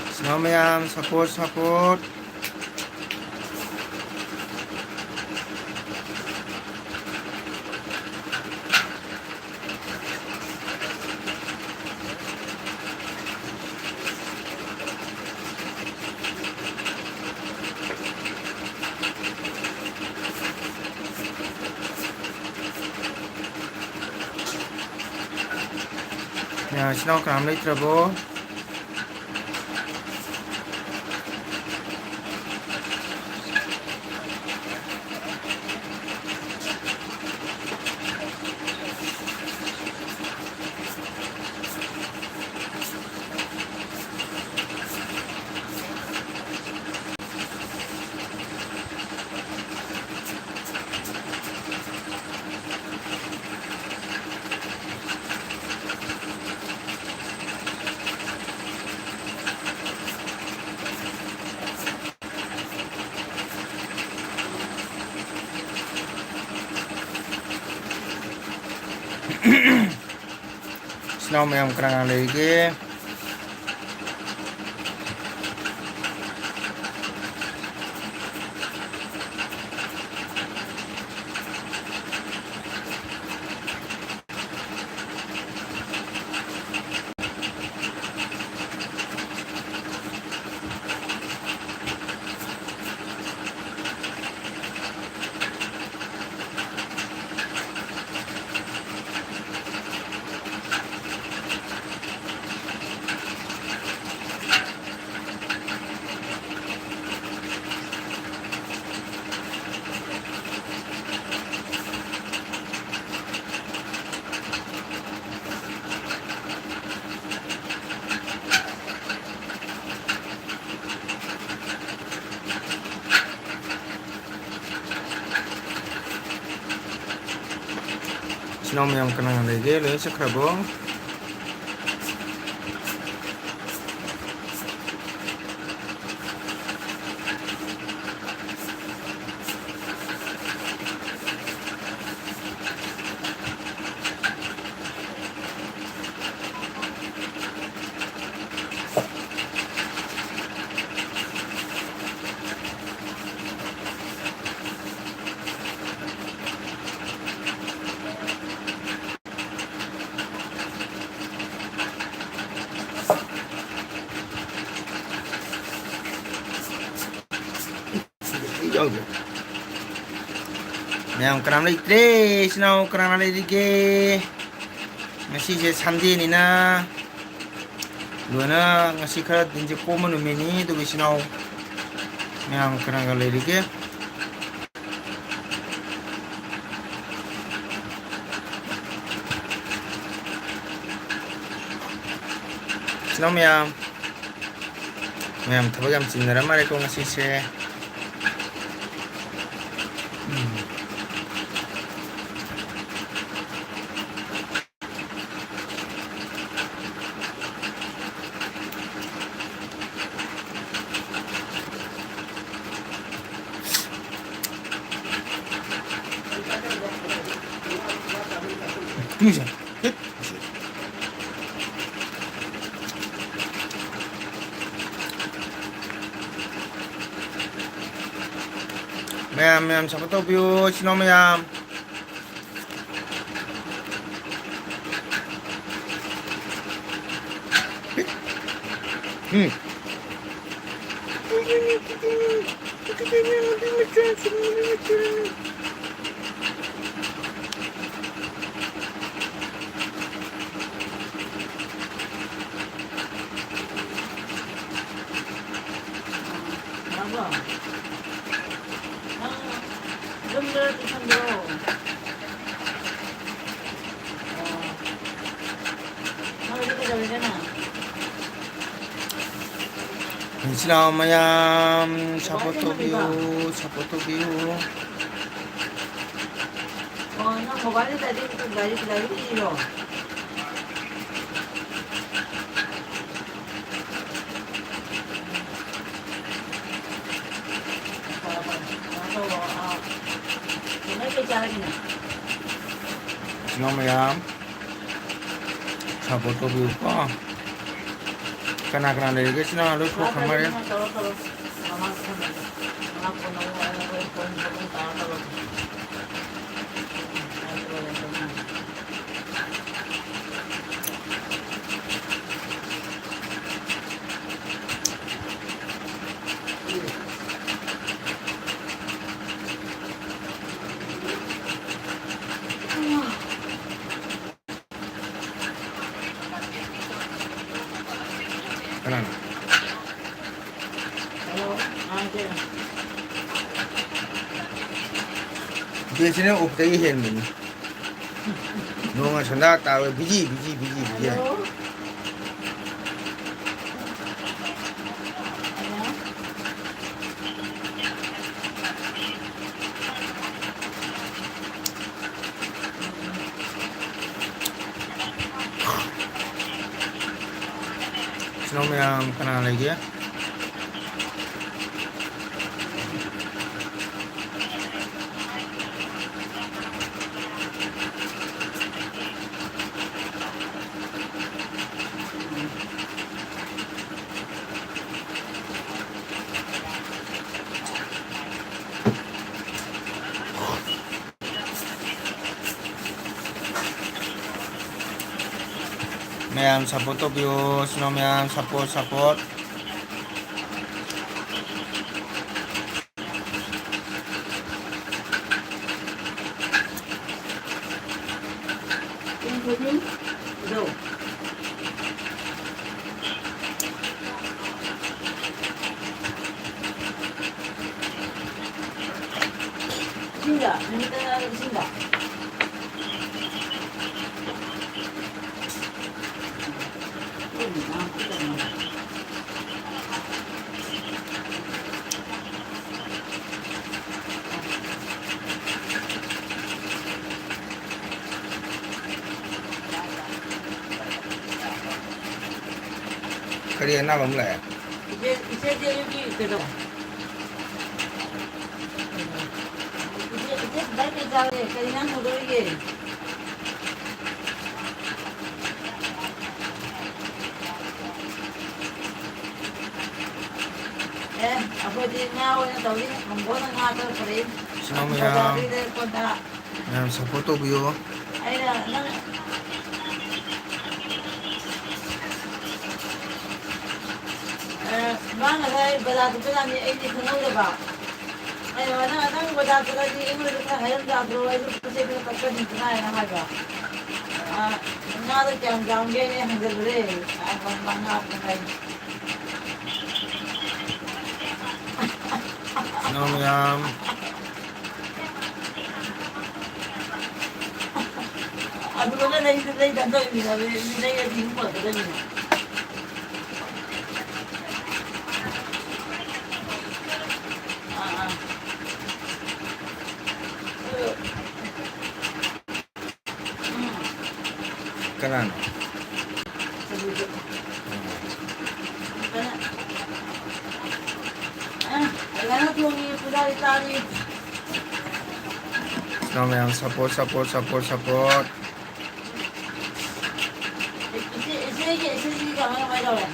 ꯏꯆꯤꯟ ꯏꯅꯥꯎ ꯃꯌꯥꯝ, ꯁꯞꯄꯣꯔꯠ, ꯁꯞꯄꯣꯔꯠ꯫ ꯏꯆꯤꯟ ꯏꯅꯥꯎ ꯀꯅꯥꯝ ꯂꯩꯇ꯭ꯔꯕꯣ? ꯏꯆꯤꯟ ꯏꯅꯥꯎ ꯃꯌꯥꯝ ꯀꯅꯥ ꯀꯅꯥ ꯂꯩꯔꯤꯒꯦ? ꯏꯆꯤꯟ ꯏꯅꯥꯎ ꯃꯌꯥꯝ ꯀꯅꯥ ꯀꯅꯥ ꯂꯩꯒꯦ? ꯂꯣꯏꯅ ꯆꯠꯈ꯭ꯔꯕꯣ? ꯃꯌꯥꯝ ꯀꯅꯥꯝ ꯂꯩꯇ꯭ꯔꯦ꯫ ꯏꯆꯤꯟ ꯏꯅꯥꯎ ꯀꯅꯥ ꯀꯅꯥ ꯂꯩꯔꯤꯒꯦ? ꯉꯁꯤꯁꯦ Sundayꯅꯤꯅ ꯂꯣꯏꯅ ꯉꯁꯤ ꯈꯔ ꯗꯤꯟꯁꯦ ꯀꯣꯝꯕ ꯅꯨꯃꯤꯠꯅꯤ꯫ ꯑꯗꯨꯒ ꯏꯆꯤꯟ ꯏꯅꯥꯎ ꯃꯌꯥꯝ ꯀꯅꯥꯒ ꯂꯩꯔꯤꯒꯦ? ꯏꯆꯤꯟ ꯏꯅꯥꯎ ꯃꯌꯥꯝ, ꯃꯌꯥꯝ ꯊꯕꯛ ꯌꯥꯝ ꯆꯤꯟꯅꯔ ꯃꯥꯜꯂꯦꯀꯣ ꯉꯁꯤꯁꯦ꯫ ꯎꯝ꯫ ꯇꯨꯃꯤꯟ ꯆꯠꯂꯣ꯫ ꯍꯤꯠ꯫ ꯃꯌꯥꯝ, ꯃꯌꯥꯝ support ꯇꯧꯕꯤꯌꯨ, ꯏꯆꯤꯟ ꯏꯅꯥꯎ ꯃꯌꯥꯝ꯫ ꯎꯝ꯫ ꯌꯨꯝꯗꯔꯣ ꯇꯨꯏꯁꯟꯗꯔꯣ? ꯑꯣ꯫ ꯅꯪ ꯍꯧꯖꯤꯛ ꯀꯩꯗꯧꯔꯤꯒꯦ ꯅꯪ? ꯏꯆꯤꯟ ꯏꯅꯥꯎ ꯃꯌꯥꯝ support ꯇꯧꯕꯤꯌꯨ, support ꯇꯧꯕꯤꯌꯨ꯫ ꯑꯣ, ꯅꯪ mobileꯗ direct ꯂꯥꯏꯔꯤꯛ, ꯂꯥꯏꯔꯤꯛ ꯏꯔꯤꯔꯣ? ꯐꯔꯦ, ꯐꯔꯦ꯫ ꯀꯩꯅꯣ ꯇꯧꯔꯣ, ꯑꯥ, ꯀꯩꯅꯣ ꯀꯩ ꯆꯥꯔꯒꯦ ꯅꯪ? ꯏꯆꯤꯟ ꯏꯅꯥꯎ ꯃꯌꯥꯝ, support ꯇꯧꯕꯤꯌꯨꯀꯣ꯫ ꯀꯅꯥ ꯀꯅꯥ ꯂꯩꯔꯤꯒꯦ? ꯏꯆꯤꯟ ꯏꯅꯥꯎ ꯂꯣꯏ ꯊꯣꯛꯈ꯭ꯔ ꯃꯥꯜꯂꯦ꯫ ꯇꯧꯔꯣ, ꯇꯧꯔꯣ꯫ ꯃꯃꯥ ꯊꯝꯃꯒꯦ꯫ ꯃꯃꯥ ꯐꯣꯟ ꯑꯃꯨꯛ ꯂꯥꯛꯑꯦ, ꯑꯩꯈꯣꯏ ꯐꯣꯟ ꯑꯗꯨꯝ ꯇꯧꯔ ꯇꯧꯔꯒꯦ꯫ ꯀꯅꯥꯅꯣ? ꯕꯦꯁꯤꯅ ꯑꯣꯛꯇꯒꯤ ꯍꯦꯟꯕꯅꯤ꯫ ꯅꯣꯡꯃ ꯁꯟꯗꯥ ꯇꯥꯕ ꯕꯤꯖꯤ, ꯕꯤꯖꯤ, ꯕꯤꯖꯤ, ꯕꯤꯖꯤ꯫ ꯏꯆꯤꯟ ꯏꯅꯥꯎ ꯃꯌꯥꯝ ꯀꯅꯥ ꯂꯩꯒꯦ? ꯃꯌꯥꯝ support ꯇꯧꯕꯤꯌꯣ, ꯏꯆꯤꯟ ꯏꯅꯥꯎ ꯃꯌꯥꯝ, support, support꯫ ꯏꯁꯤꯡꯗ, ꯅꯨꯃꯤꯠ ꯇꯔꯥ ꯏꯁꯤꯡꯗ꯫ ꯀꯔꯤ ꯑꯅꯥꯕ ꯑꯃ ꯂꯥꯛꯑꯦ? ꯏꯆꯦ, ꯏꯆꯦ ꯗꯦꯕꯤꯒꯤ ꯀꯩꯅꯣ? ꯏꯆꯦ, ꯏꯆꯦ ꯁꯤꯗ ꯀꯩ ꯆꯥꯔꯒꯦ? ꯀꯔꯤ ꯏꯟꯖꯥꯡ ꯊꯣꯡꯗꯣꯔꯤꯒꯦ? ꯑꯦ, ꯑꯩꯈꯣꯏꯗꯤ ꯉꯥ ꯑꯣꯏꯅ ꯇꯧꯔꯤ꯫ ꯃꯝꯕꯣꯅ ꯉꯥ ꯈꯔ ꯄꯨꯔꯛꯏ꯫ ꯏꯆꯤꯟ ꯏꯅꯥꯎ ꯃꯌꯥꯝ, ꯕꯖꯥꯔꯗꯒꯤ ꯂꯩꯔꯛꯄꯗ꯫ ꯃꯌꯥꯝ support ꯇꯧꯕꯤꯌꯣ꯫ ꯑꯩꯅ ꯅꯪ, ꯑ, ꯃꯥ ꯉꯁꯥꯏ ꯕꯖꯥꯔ ꯆꯠꯄ ꯀꯥꯟꯗ ꯑꯩꯗꯤ ꯈꯪꯍꯧꯗꯕ꯫ ꯑꯩꯅ, "ꯅꯪ, ꯅꯪ ꯕꯖꯥꯔ ꯆꯠꯂꯗꯤ ꯑꯩꯉꯣꯟꯗ ꯈꯔ ꯍꯥꯏꯔꯝ ꯌꯥꯗ꯭ꯔꯣ? ꯑꯩꯁꯨ ꯄꯣꯠ ꯆꯩ ꯈꯔ ꯀꯛꯆꯅꯤꯗꯅ" ꯍꯥꯏꯅ ꯍꯥꯏꯕ꯫ ꯑ, ꯉꯥꯗꯣ ꯀꯌꯥꯝ ꯌꯥꯝꯒꯦꯅ ꯍꯪꯖꯜꯂꯨꯔꯦ꯫ ꯑ, ꯅꯣꯡ ꯌꯥꯝ꯫ ꯑꯗꯨꯒ ꯂꯩ-, ꯂꯩꯗ ꯇꯧꯔꯤꯅꯤꯅ, ꯂꯩꯔꯗꯤ ꯑꯗꯨꯝ ꯄꯨꯔꯛꯀꯗꯕꯅꯤꯅ꯫ ꯑꯥ, ꯑꯥ꯫ ꯀꯅꯥꯅꯣ? ꯏꯅꯥꯎ ꯃꯌꯥꯝ, support, support, support, support. ꯏꯆꯦ, ꯏꯆꯦꯒꯤ, ꯏꯆꯦꯒꯤ ꯀꯃꯥꯏ, ꯀꯃꯥꯏ ꯇꯧꯔꯦ?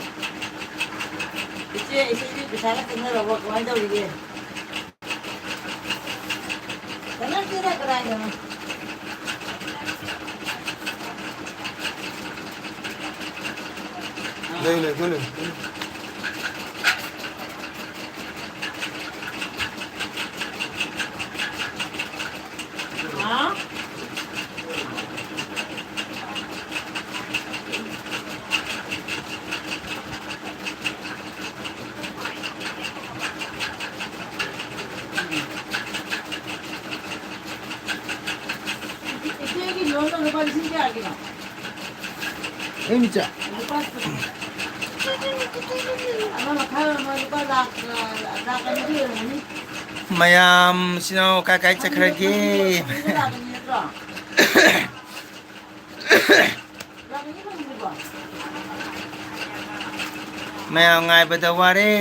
ꯏꯆꯦ, ꯏꯆꯦꯒꯤ ꯄꯩꯁꯥꯒ ꯆꯪꯅꯔꯕꯣ? ꯀꯃꯥꯏ ꯇꯧꯔꯤꯒꯦ? ꯆꯪꯉꯛꯇꯦꯗ ꯀꯗꯥꯏꯗꯅꯣ꯫ ꯂꯩ, ꯂꯩ, ꯑꯗꯨ ꯂꯩ꯫ ꯍꯥ? ꯏꯆꯦꯒꯤ ꯂꯣꯟꯗꯣ ꯂꯨꯄꯥ ꯂꯤꯁꯤꯡ ꯀꯌꯥꯒꯤꯅꯣ? ꯑꯩ ꯃꯤꯆꯥ꯫ ꯂꯨꯄꯥ ꯑꯃ ꯃꯈꯥꯏ ꯑꯣꯏꯔꯝꯃꯣꯏ, ꯂꯨꯄꯥ ꯂꯥꯛ, ꯂꯥꯛ ꯑꯅꯤꯒꯤ ꯑꯣꯏꯔꯝꯒꯅꯤ꯫ ꯃꯌꯥꯝ ꯁꯤꯅ ꯀꯥꯏ ꯀꯥꯏ ꯆꯠꯈ꯭ꯔꯒꯦ? ꯐꯪꯕ ꯂꯥꯛꯄꯅꯤ ꯅꯠꯇ꯭ꯔꯣ? ꯂꯥꯛ ꯑꯅꯤ ꯐꯪꯗ꯭ꯔꯤꯕꯣ? ꯃꯌꯥꯝ ꯉꯥꯏꯕꯗ ꯋꯥꯔꯦ꯫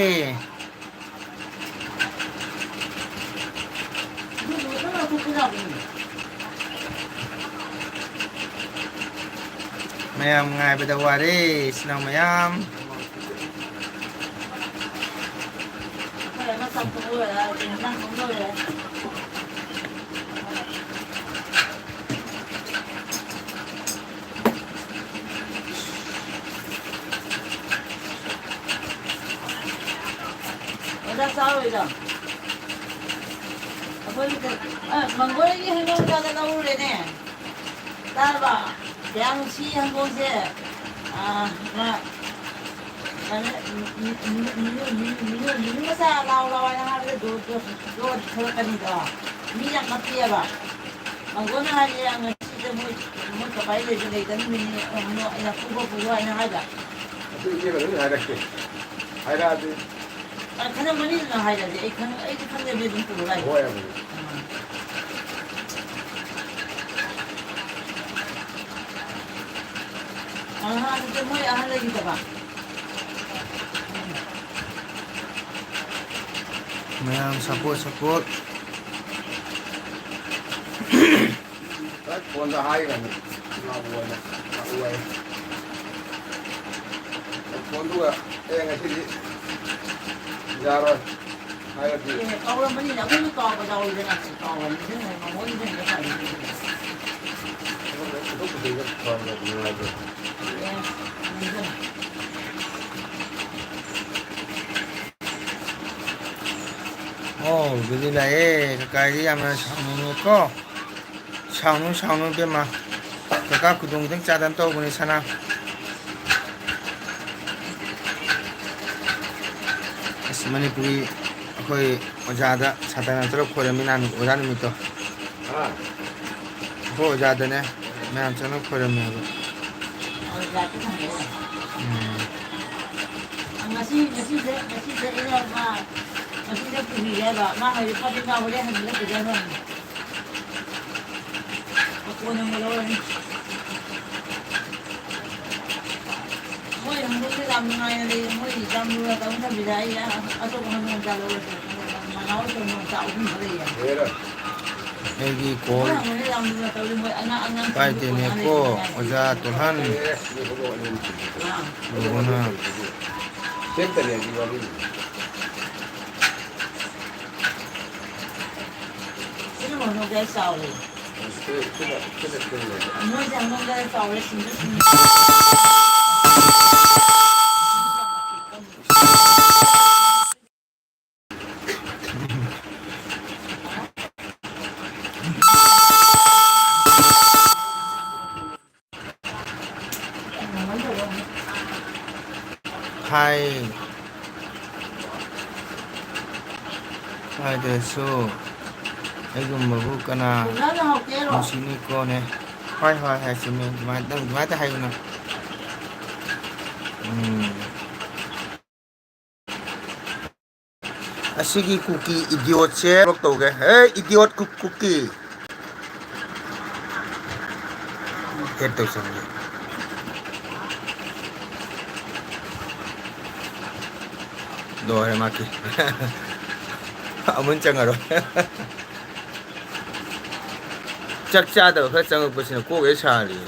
ꯃꯌꯥꯝ ꯉꯥꯏꯕꯗ ꯋꯥꯔꯦ, ꯏꯆꯤꯟ ꯏꯅꯥꯎ ꯃꯌꯥꯝ꯫ ꯑꯣꯖꯥ ꯆꯥꯔꯣꯏꯗ꯫ ꯑꯩꯈꯣꯏꯒꯤ ꯀꯩ-, ꯑ, ꯃꯪꯒꯣꯜꯒꯤ ꯍꯩꯅꯧ ꯑꯣꯖꯥꯗ ꯂꯧꯔꯨꯔꯦꯅꯦ꯫ ꯇꯥꯔꯕ? ꯀꯌꯥ ꯅꯨꯡꯁꯤ ꯍꯪꯗꯣꯡꯁꯦ꯫ ꯑꯥ, ꯃꯥ, ꯀꯩꯅꯣ, ꯃꯤ, ꯃꯤ, ꯃꯤ, ꯃꯤ, ꯃꯤ, ꯃꯤ, ꯃꯤ ꯃꯆꯥ ꯂꯥꯎ ꯂꯥꯎ ꯍꯥꯏꯅ ꯍꯥꯏꯕꯗ ꯗꯣ, ꯗꯣ, ꯗꯣ ꯊꯣꯛꯂꯛꯀꯅꯤꯗꯣ꯫ ꯃꯤ ꯌꯥꯝ ꯀꯞꯄꯤꯑꯕ꯫ ꯃꯥꯡꯒꯣꯟꯅ ꯍꯥꯏꯔꯦ, "ꯉꯁꯤꯗ ꯃꯣꯏ, ꯃꯣꯏ ꯀꯄꯥꯏ ꯂꯩꯕ ꯂꯩꯇ ꯅꯨꯃꯤꯠꯅꯤ, ꯑ, ꯃꯣꯏ ꯑꯩꯅ ꯐꯨꯕ ꯐꯨꯕ" ꯍꯥꯏꯅ ꯍꯥꯏꯕ꯫ ꯑꯗꯨ ꯏꯆꯦꯅ ꯂꯣꯏ ꯍꯥꯏꯔꯛꯀꯦ꯫ ꯍꯥꯏꯔꯛꯑꯗꯤ꯫ ꯑ, ꯈꯟꯅ ꯃꯅꯤꯗꯨꯅ ꯍꯥꯏꯔꯗꯤ ꯑꯩ ꯈꯪ-, ꯑꯩꯗꯤ ꯈꯪꯗꯕꯤ ꯑꯗꯨꯝ ꯄꯨꯔ ꯂꯥꯛꯑꯦ꯫ ꯍꯣꯏ, ꯑꯗꯨꯗꯤ꯫ ꯑ꯫ ꯑ, ꯑꯗꯨꯗꯤ ꯃꯣꯏ ꯑꯍꯜ ꯂꯩꯈꯤꯗꯕ? ꯃꯌꯥꯝ support, support꯫ ꯍꯣꯏ, ꯐꯣꯟꯗ ꯍꯥꯏꯈ꯭ꯔꯕꯅꯤ, ꯏꯃꯥꯕꯨ ꯑꯣꯏꯅ ꯂꯥꯛꯎ ꯍꯥꯏ꯫ ꯐꯣꯟꯗꯨꯒ ꯑꯦ ꯉꯁꯤꯗꯤ ꯌꯥꯔꯣꯏ ꯍꯥꯏꯔꯗꯤ꯫ ꯑꯦ, ꯀꯧꯔꯝꯕꯅꯤꯅ ꯑꯩꯈꯣꯏꯅ ꯀꯥꯎꯕ ꯌꯥꯎꯋꯤꯗꯅ, ꯀꯥꯎꯕ ꯅꯤꯡꯁꯤꯡꯉꯦ, ꯃꯉꯣꯟꯗ ꯅꯤꯡꯁꯤꯡꯉꯦ ꯐꯔꯦ꯫ ꯊꯕꯛ ꯆꯠꯊꯣꯛꯄꯗꯩꯗ ꯐꯣꯟ ꯇꯧꯕ ꯅꯨꯡꯉꯥꯏꯇꯦ꯫ ꯑꯦ, ꯅꯤꯡꯁꯤꯡꯉꯦ꯫ ꯑꯣ, ꯑꯗꯨꯗꯤ ꯂꯥꯛꯑꯦ꯫ ꯀꯀꯥꯗꯤ ꯌꯥꯝꯅ ꯁꯥꯎꯅꯤꯡꯉꯦꯀꯣ꯫ ꯁꯥꯎꯅꯨ, ꯁꯥꯎꯅꯨ, ꯏꯕꯦꯝꯃ꯫ ꯀꯀꯥ ꯈꯨꯗꯣꯡ ꯈꯤꯇꯪ ꯆꯥꯗꯅ ꯇꯧꯕꯅꯦ, ꯁꯅꯥ꯫ ꯑꯁ, ꯃꯅꯤꯄꯨꯔꯤ ꯑꯩꯈꯣꯏ ꯑꯣꯖꯥꯗ ꯁꯥꯇꯟ ꯅꯠꯇ꯭ꯔꯒ ꯈꯣꯏꯔꯝꯃꯤ ꯅꯍꯥꯟ ꯑꯣꯖꯥ ꯅꯨꯃꯤꯠꯇꯣ꯫ ꯑꯥ꯫ ꯑꯩꯈꯣꯏ ꯑꯣꯖꯥꯗꯅꯦ, ꯃꯌꯥꯝ ꯆꯪꯉ ꯈꯣꯏꯔꯝꯃꯦꯕ꯫ ꯎꯝ꯫ ꯉꯁꯤ, ꯉꯁꯤꯁꯦ, ꯉꯁꯤꯁꯦ ꯑꯩꯅ ꯃꯥ, ꯉꯁꯤꯁꯦ ꯄꯨꯕꯤꯒꯦ ꯍꯥꯏꯕ꯫ ꯃꯥ ꯍꯧꯖꯤꯛ ꯐꯠ ꯐꯠ ꯍꯣꯔꯦꯟ ꯍꯟꯕꯗ ꯄꯨꯖꯈ꯭ꯔꯅꯤ꯫ ꯃꯀꯣꯟ ꯑꯃ ꯂꯧꯔꯅꯤ꯫ ꯃꯣꯏ ꯍꯧꯖꯤꯛꯇꯤ ꯌꯥꯝ ꯅꯨꯡꯉꯥꯏꯅ ꯂꯩ꯫ ꯃꯣꯏ ꯌꯥꯝ ꯂꯨꯅ ꯇꯧꯗꯕꯤꯗ ꯑꯩ ꯑꯇꯣꯞꯄ ꯍꯣꯏ ꯅꯣꯡ ꯆꯥ ꯂꯧꯔꯁꯨ ꯃꯅꯥꯎ ꯆꯥ ꯑꯍꯨꯝ ꯈꯛ ꯂꯩꯌꯦ꯫ ꯑꯩꯒꯤ ꯃꯣꯏ ꯀꯣꯜ ꯍꯧꯖꯤꯛ ꯌꯥꯝ ꯂꯨꯅ ꯇꯧꯔꯤ꯫ ꯃꯣꯏ ꯑꯉꯥꯡ, ꯑꯉꯥꯡꯁꯤꯡꯗꯨ ꯄꯥꯏꯗꯦꯅꯦꯀꯣ, ꯀꯣꯟꯅꯔꯤꯕꯅꯤ ꯍꯥꯏꯁꯦ꯫ ꯑꯣꯖꯥ ꯇꯣꯜꯍꯟ꯫ ꯑꯥ꯫ ꯂꯨꯍꯣꯡꯅ꯫ ꯁꯤꯅ ꯍꯣꯡꯅꯕ ꯆꯥꯎꯔꯦ꯫ ꯃꯣꯏꯁꯦ ꯑꯩꯉꯣꯟꯗ ꯆꯥꯎꯔꯦ, ꯁꯤꯡꯁꯨ ꯁꯤꯡꯉꯦ꯫ ꯍꯥꯏ꯫ ꯍꯥꯏꯗ꯭ꯔꯁꯨ ꯑꯩꯒꯨꯝꯕꯕꯨ ꯀꯅꯥ ꯅꯨꯡꯁꯤꯅꯤꯀꯣꯅꯦ? ꯍꯣꯏ, ꯍꯣꯏ, ꯍꯣꯏ, ꯆꯨꯝꯃꯦ꯫ ꯑꯗꯨꯃꯥꯏꯅ, ꯑꯗꯨꯃꯥꯏꯅ ꯍꯥꯏꯒꯅꯨ꯫ ꯎꯝ꯫ ꯑꯁꯤꯒꯤ ꯀꯨꯀꯤ idiotꯁꯦ block ꯇꯧꯒꯦ꯫ ꯍꯦ, idiot ꯀꯨ-, ꯀꯨꯀꯤ꯫ Add ꯇꯧꯁꯟꯒꯦ꯫ ꯂꯣꯏꯔꯦ ꯃꯥꯀꯤ꯫ ꯑꯃꯨꯛ ꯆꯪꯉꯔꯣꯏ꯫ ꯆꯥꯛ ꯆꯥꯗꯕ ꯈꯔ ꯆꯪꯉꯛꯄꯁꯤꯅ ꯀꯣꯛ ꯍꯦꯛ ꯁꯥꯔꯤ꯫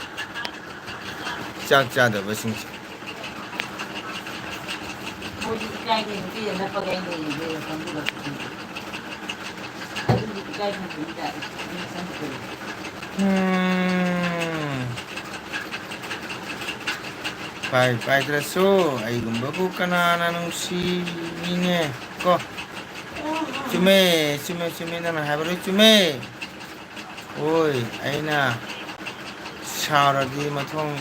ꯆꯥꯛ ꯆꯥꯗꯕꯁꯤꯡꯁꯦ꯫ ꯃꯣꯏꯗꯤ ꯏꯀꯥꯏꯗꯦ, ꯅꯨꯄꯤ ꯑꯅꯞꯄꯒ ꯑꯩ ꯂꯩꯔꯤꯁꯦ ꯈꯪꯕꯤꯔꯣ꯫ ꯑꯗꯨꯗꯤ ꯏꯀꯥꯏ ꯈꯪꯗꯕꯤ ꯇꯥꯔꯦ꯫ ꯎꯝ꯫ ꯄꯥꯏ ꯄꯥꯏꯗ꯭ꯔꯁꯨ ꯑꯩꯒꯨꯝꯕꯕꯨ ꯀꯅꯥꯅ ꯅꯨꯡꯁꯤꯅꯤꯡꯉꯦ ꯀꯣ? ꯆꯨꯝꯃꯦ, ꯆꯨꯝꯃꯦ, ꯆꯨꯝꯃꯦ, ꯅꯪꯅ ꯍꯥꯏꯕ ꯂꯣꯏ ꯆꯨꯝꯃꯦ꯫ ꯍꯣꯏ, ꯑꯩꯅ ꯁꯥꯎꯔꯗꯤ ꯃꯊꯣꯡ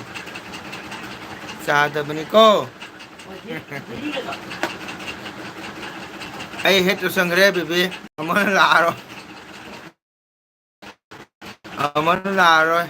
ꯆꯥꯗꯕꯅꯤꯀꯣ꯫ ꯑꯩ ꯍꯦꯠ ꯇꯧꯁꯟꯈ꯭ꯔꯦ, ꯕꯦꯕꯤ꯫ ꯑꯃꯅ ꯂꯥꯛꯑꯔꯣꯏ꯫ ꯑꯃꯅ ꯂꯥꯛꯑꯔꯣꯏ꯫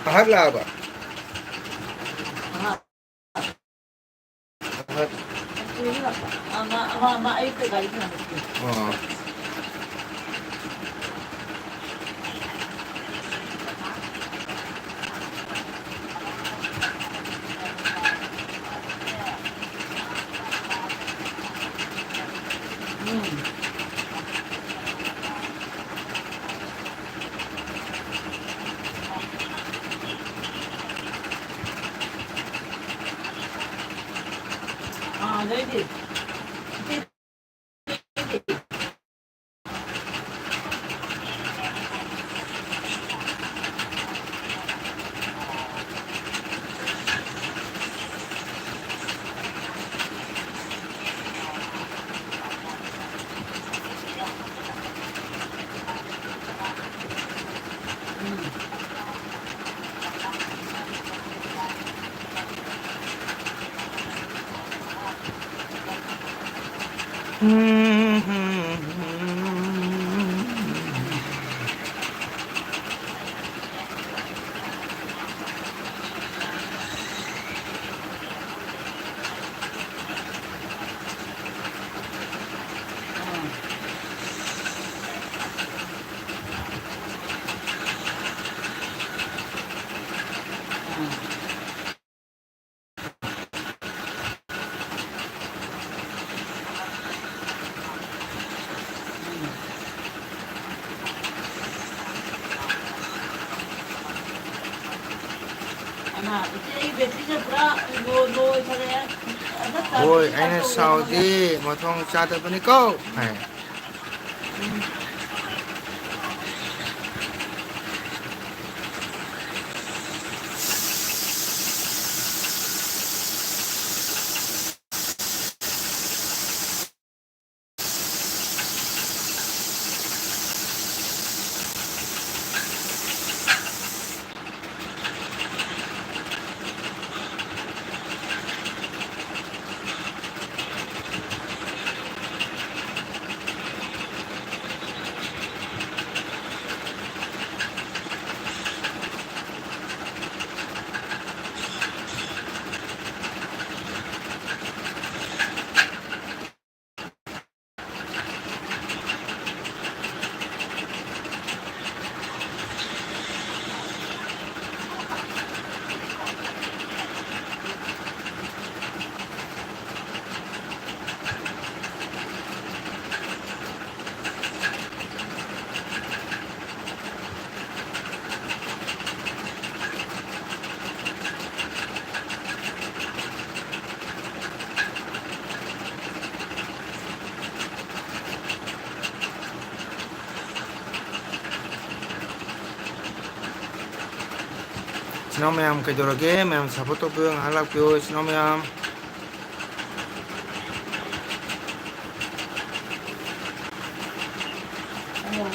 ꯑꯍꯟ ꯂꯥꯛꯑꯕ? ꯑꯍꯟ꯫ ꯑꯃ, ꯑꯃ, ꯑꯃ, ꯑꯌꯨꯛꯇ ꯒꯥꯔꯤ ꯈꯥꯝꯕꯗꯨꯗꯤ꯫ ꯑꯣ꯫ ꯎꯝ꯫ ꯑꯥ, ꯑꯗꯩꯗꯤ? ꯑꯃ, ꯏꯆꯦ, ꯑꯩ ꯕꯦꯇ꯭ꯔꯤꯁꯦ ꯄꯨꯔꯥ ꯂꯣ, ꯂꯣ ꯑꯣꯏꯊꯔꯛꯑꯦ꯫ ꯍꯟꯗꯛ ꯍꯣꯏ, ꯆꯥꯔꯖꯁꯦ ꯑꯩꯅ ꯇꯧꯔꯦ꯫ ꯁꯥꯎꯗꯤ ꯃꯊꯣꯡ ꯆꯥꯗꯕꯅꯤꯀꯣ ꯍꯥꯏ꯫ ꯏꯆꯤꯟ ꯏꯅꯥꯎ ꯃꯌꯥꯝ ꯀꯩꯗꯧꯔꯒꯦ? ꯃꯌꯥꯝ support ꯇꯧꯕꯤꯌꯨ, ꯉꯥꯏꯍꯥꯛ ꯂꯥꯛꯄꯤꯌꯨ ꯏꯆꯤꯟ ꯏꯅꯥꯎ ꯃꯌꯥꯝ꯫ ꯑꯣ꯫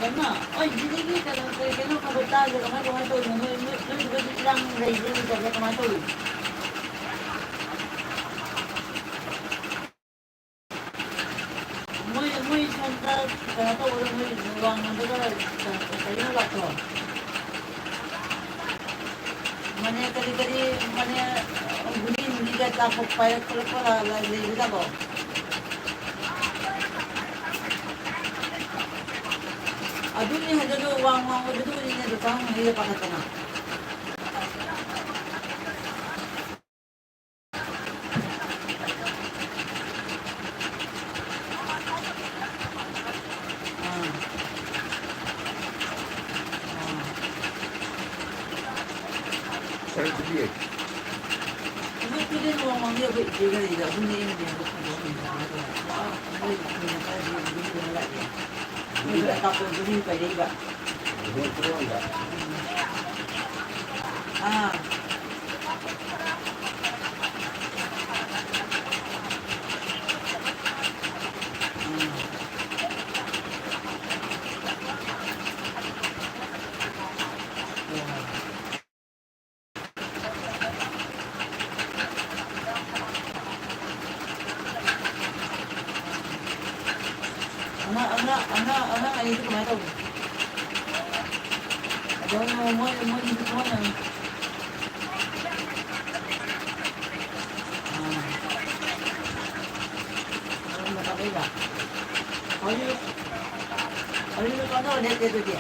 ꯕꯦꯝꯃ, ꯑꯣꯏ, ꯁꯤꯗꯒꯤ ꯀꯩꯅꯣ, ꯀꯩ ꯀꯩꯅꯣ ꯈꯔ ꯈꯔ ꯆꯥꯁꯦ, ꯀꯃꯥꯏ ꯀꯃꯥꯏ ꯇꯧꯔꯤꯅꯣ? ꯅꯣꯏ, ꯅꯣꯏ, ꯅꯣꯏꯗꯨꯕꯨꯗꯤ ꯏꯔꯥꯡ ꯂꯩꯕ꯭ꯔꯣ, ꯅꯠꯇ꯭ꯔꯒ ꯀꯃꯥꯏ ꯇꯧꯔꯤꯅꯣ? ꯃꯣꯏ ꯁꯣꯝꯗ ꯀꯩꯅꯣ ꯇꯧꯕꯗ ꯃꯣꯏ ꯋꯥꯡꯃꯗꯒ ꯀꯩꯅꯣ ꯂꯥꯛꯄ꯭ꯔꯣ? ꯃꯅꯦ ꯀꯔꯤ ꯀꯔꯤ, ꯃꯅꯦ ꯒꯨꯂꯤ ꯅꯨꯡꯂꯤꯒ ꯆꯥꯛꯄ ꯄꯥꯏꯔꯛ ꯈꯣꯠꯂꯛꯄ ꯂꯩꯕꯖꯥꯠꯂꯣ? ꯑꯗꯨꯅꯤ ꯍꯥꯏꯗꯣ, ꯋꯥꯡ ꯋꯥꯡꯕꯗꯨ ꯑꯗꯨꯅꯤꯅꯦ, ꯑꯗꯨ ꯆꯪꯉꯝꯒꯅꯤꯗ ꯄꯥꯈꯠꯇꯅ꯫ ꯑꯥ꯫ ꯑꯥ꯫ ꯁꯔꯨꯛ ꯄꯤꯕꯤꯌꯦ꯫ ꯑꯗꯨ ꯇꯨꯗꯤ ꯅꯣꯡꯃ ꯑꯃ ꯑꯩꯈꯣꯏ ꯏꯆꯦ ꯒꯥꯔꯤꯗ ꯑꯗꯨꯅꯦ ꯑꯩꯅ ꯃꯦꯟꯕ ꯈꯪꯗꯕ ꯍꯪꯕ ꯍꯥꯏꯗꯣ꯫ ꯑꯥ, ꯃꯣꯏ ꯃꯦꯟꯕ ꯈꯔꯗꯤ ꯑꯗꯨꯝ ꯂꯣꯏ ꯂꯥꯛꯑꯦ꯫ ꯃꯣꯏ ꯂꯣꯏ ꯀꯥꯞꯄ ꯑꯗꯨꯝ ꯄꯥꯏꯔꯛꯏꯕ꯫ ꯑꯥ꯫ ꯑꯉꯥꯡ, ꯑꯉꯥꯡ, ꯑꯉꯥꯡ, ꯑꯉꯥꯡ ꯑꯅꯤꯗꯨ ꯀꯃꯥꯏꯅ ꯇꯧꯕꯅꯣ? ꯑꯗꯨꯝ ꯃꯣꯏ, ꯃꯣꯏ, ꯃꯣꯏꯅ, ꯑꯥ꯫ ꯑꯗꯨꯝ ꯀꯥꯞꯄꯛꯏꯕ? ꯍꯧꯖꯤꯛ, ꯍꯧꯖꯤꯛ ꯀꯥꯞꯅꯕ ꯂꯦꯞꯇꯦ ꯑꯗꯨꯗꯤ꯫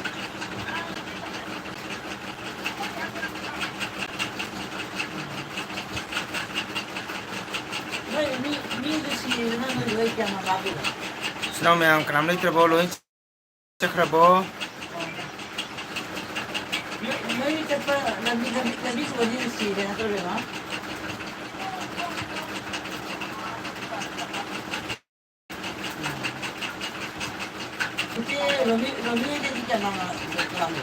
ꯅꯣꯏ ꯃꯤ, ꯃꯤꯗꯨ ꯁꯤꯔꯦꯗꯅ ꯅꯣꯏ ꯂꯣꯏ ꯀꯌꯥꯝ ꯀꯥꯞꯄꯤꯕ? ꯏꯆꯤꯟ ꯏꯅꯥꯎ ꯃꯌꯥꯝ ꯀꯅꯥꯝ ꯂꯩꯇ꯭ꯔꯕꯣ? ꯂꯣꯏ ꯆꯠꯈ꯭ꯔꯕꯣ? ꯅꯣꯏ, ꯅꯣꯏ ꯆꯠꯄ ꯂꯝꯕꯤ, ꯂꯝꯕꯤ, ꯂꯝꯕꯤ ꯊꯣꯡꯁꯤ ꯁꯤꯔꯦ ꯅꯠꯇ꯭ꯔꯣ, ꯕꯦꯝꯃ? ꯏꯆꯦ ꯔꯣꯃꯤ-, ꯔꯣꯃꯤꯗꯒꯤ ꯀꯅꯥ ꯂꯥꯛꯑꯝꯃꯤ?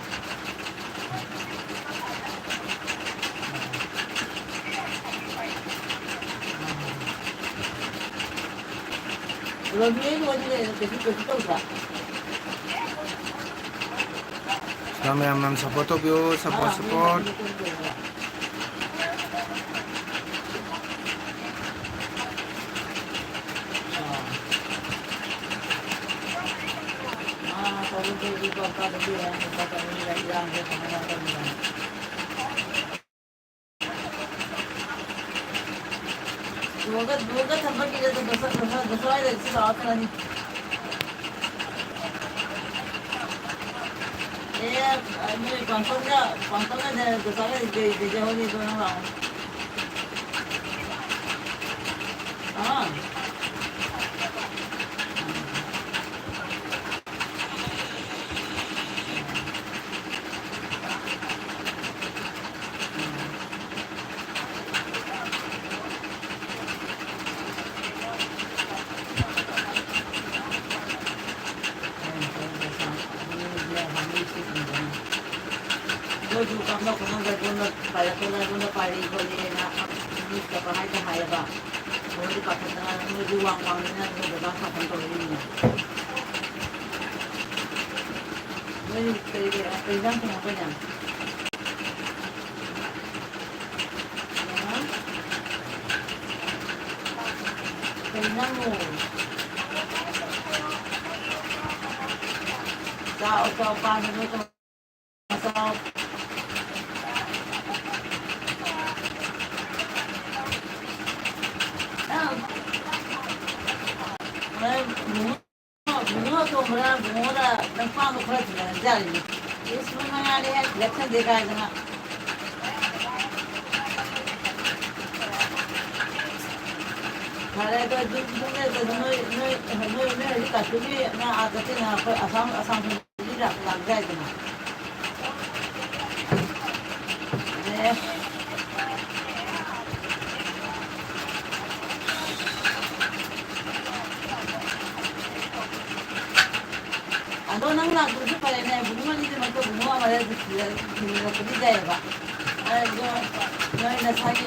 ꯔꯣꯃꯤꯗꯤ ꯀꯩꯁꯨ, ꯀꯩꯁꯨ ꯇꯧꯗ꯭ꯔꯥ? ꯃꯌꯥꯝ, ꯃꯌꯥꯝ support ꯇꯧꯕꯤꯌꯨ, support, ꯑꯥ, support꯫ ꯑꯥ꯫ ꯇꯧꯔꯨꯗꯦ, ꯏ ꯄꯥꯎ ꯇꯥꯗꯕꯤ ꯂꯩꯔꯝꯃꯦ, ꯄꯥꯎ ꯇꯥꯗꯕꯤ ꯂꯩꯔꯝꯃꯦ, ꯏꯔꯥꯡꯁꯦ ꯀꯃꯥꯏꯅ ꯇꯧꯔꯤꯕꯅꯣ? ꯂꯣꯏꯔꯒ, ꯂꯣꯏꯔꯒ ꯊꯝꯕꯒꯤꯗ ꯑꯗꯨꯝ ꯗꯣꯁꯥ, ꯗꯣꯁꯥ, ꯗꯣꯁꯥ ꯍꯣꯏ ꯂꯩꯔꯤꯁꯤ ꯂꯥꯛꯑꯣ ꯈꯔꯅꯤ꯫ ꯑꯦ, ꯅꯣꯏ ꯄꯥꯡꯊꯣꯛꯅ, ꯄꯥꯡꯊꯣꯛꯅ ꯗꯣꯁꯥ ꯍꯣꯏ ꯂꯩ-, ꯂꯩꯖꯍꯧꯔꯤ ꯑꯗꯣ ꯅꯪ ꯂꯥꯛꯑꯣ꯫ ꯑꯥ꯫ ꯃꯣꯏꯁꯨ ꯀꯥꯞꯅ ꯈꯣꯠꯅꯕꯗ ꯑꯩꯉꯣꯟꯗ ꯄꯥꯏꯔꯛꯇꯅ ꯑꯩꯉꯣꯟꯗ ꯄꯥꯏꯔꯛꯏ ꯈꯣꯠꯂꯤ ꯍꯥꯏꯅ ꯃꯤꯁꯇ ꯄꯪꯍꯥꯏꯗ ꯍꯥꯏꯌꯦꯕ꯫ ꯃꯣꯏꯗꯤ ꯄꯥꯈꯠꯇꯅ ꯃꯣꯏꯗꯤ ꯋꯥꯡ ꯋꯥꯡꯅꯤꯅ ꯑꯗꯨꯒ ꯗꯃꯥ ꯁꯥꯐꯝ ꯇꯧꯔꯛꯏꯅꯤꯅꯦ꯫ ꯅꯣꯏ ꯀꯔꯤ ꯀꯔꯤ ꯀꯔꯤ ꯏꯟꯖꯥꯡ ꯊꯣꯡꯉꯛꯇꯣꯏꯅꯣ? ꯀꯩꯅꯣ? ꯆꯥꯎ, ꯆꯥꯎ, ꯄꯥꯟꯕꯗꯣ ꯆꯥꯎ, ꯆꯥꯎ꯫ ꯑ, ꯍꯣꯔꯦꯟ ꯕꯨꯡꯉꯣ, ꯕꯨꯡꯉꯣ ꯑꯇꯣꯝꯕꯔ, ꯕꯨꯡꯉꯣꯔ ꯅꯪ ꯄꯥꯝꯕ ꯈꯔ ꯊꯤꯜꯂꯛꯑꯖꯥꯠꯅꯤꯅꯦ꯫ ꯏꯁ, ꯃꯣꯏ ꯃꯉꯥꯅꯦ ꯍꯦꯛ ꯂꯦꯞꯁꯟꯗꯦ ꯀꯥꯏꯗꯅ꯫ ꯐꯔꯦ, ꯑꯗꯣ ꯑꯗꯨꯝ, ꯑꯗꯨꯝ ꯂꯩꯔꯁꯦ꯫ ꯑꯗꯣ ꯅꯣꯏ, ꯅꯣꯏ, ꯅꯣꯏ, ꯅꯣꯏ ꯍꯧꯖꯤꯛ ꯀꯥꯁꯃꯤꯔꯒꯤ ꯉꯥ ꯑꯥ ꯆꯠꯇꯣꯏꯅ ꯑꯩꯈꯣꯏ ꯑꯁꯥꯝ, ꯑꯁꯥꯝ ꯁꯣꯝꯗꯒꯤ ꯂꯥꯛ-, ꯂꯥꯛꯄ ꯌꯥꯏꯗꯅ꯫ ꯑꯦ꯫ ꯑꯗꯣ ꯅꯪ ꯂꯥꯛꯄꯗꯨꯁꯨ ꯐꯔꯦꯅꯦ, ꯕꯨꯡꯉꯣ ꯑꯅꯤꯗꯨꯃꯛꯇ ꯕꯨꯡꯉꯣ ꯑꯃꯗ ꯊꯤꯜꯂꯛꯄꯗꯤ ꯌꯥꯏꯑꯕ꯫ ꯑꯗꯣ ꯅꯣꯏ ꯅꯁꯥꯒꯤ,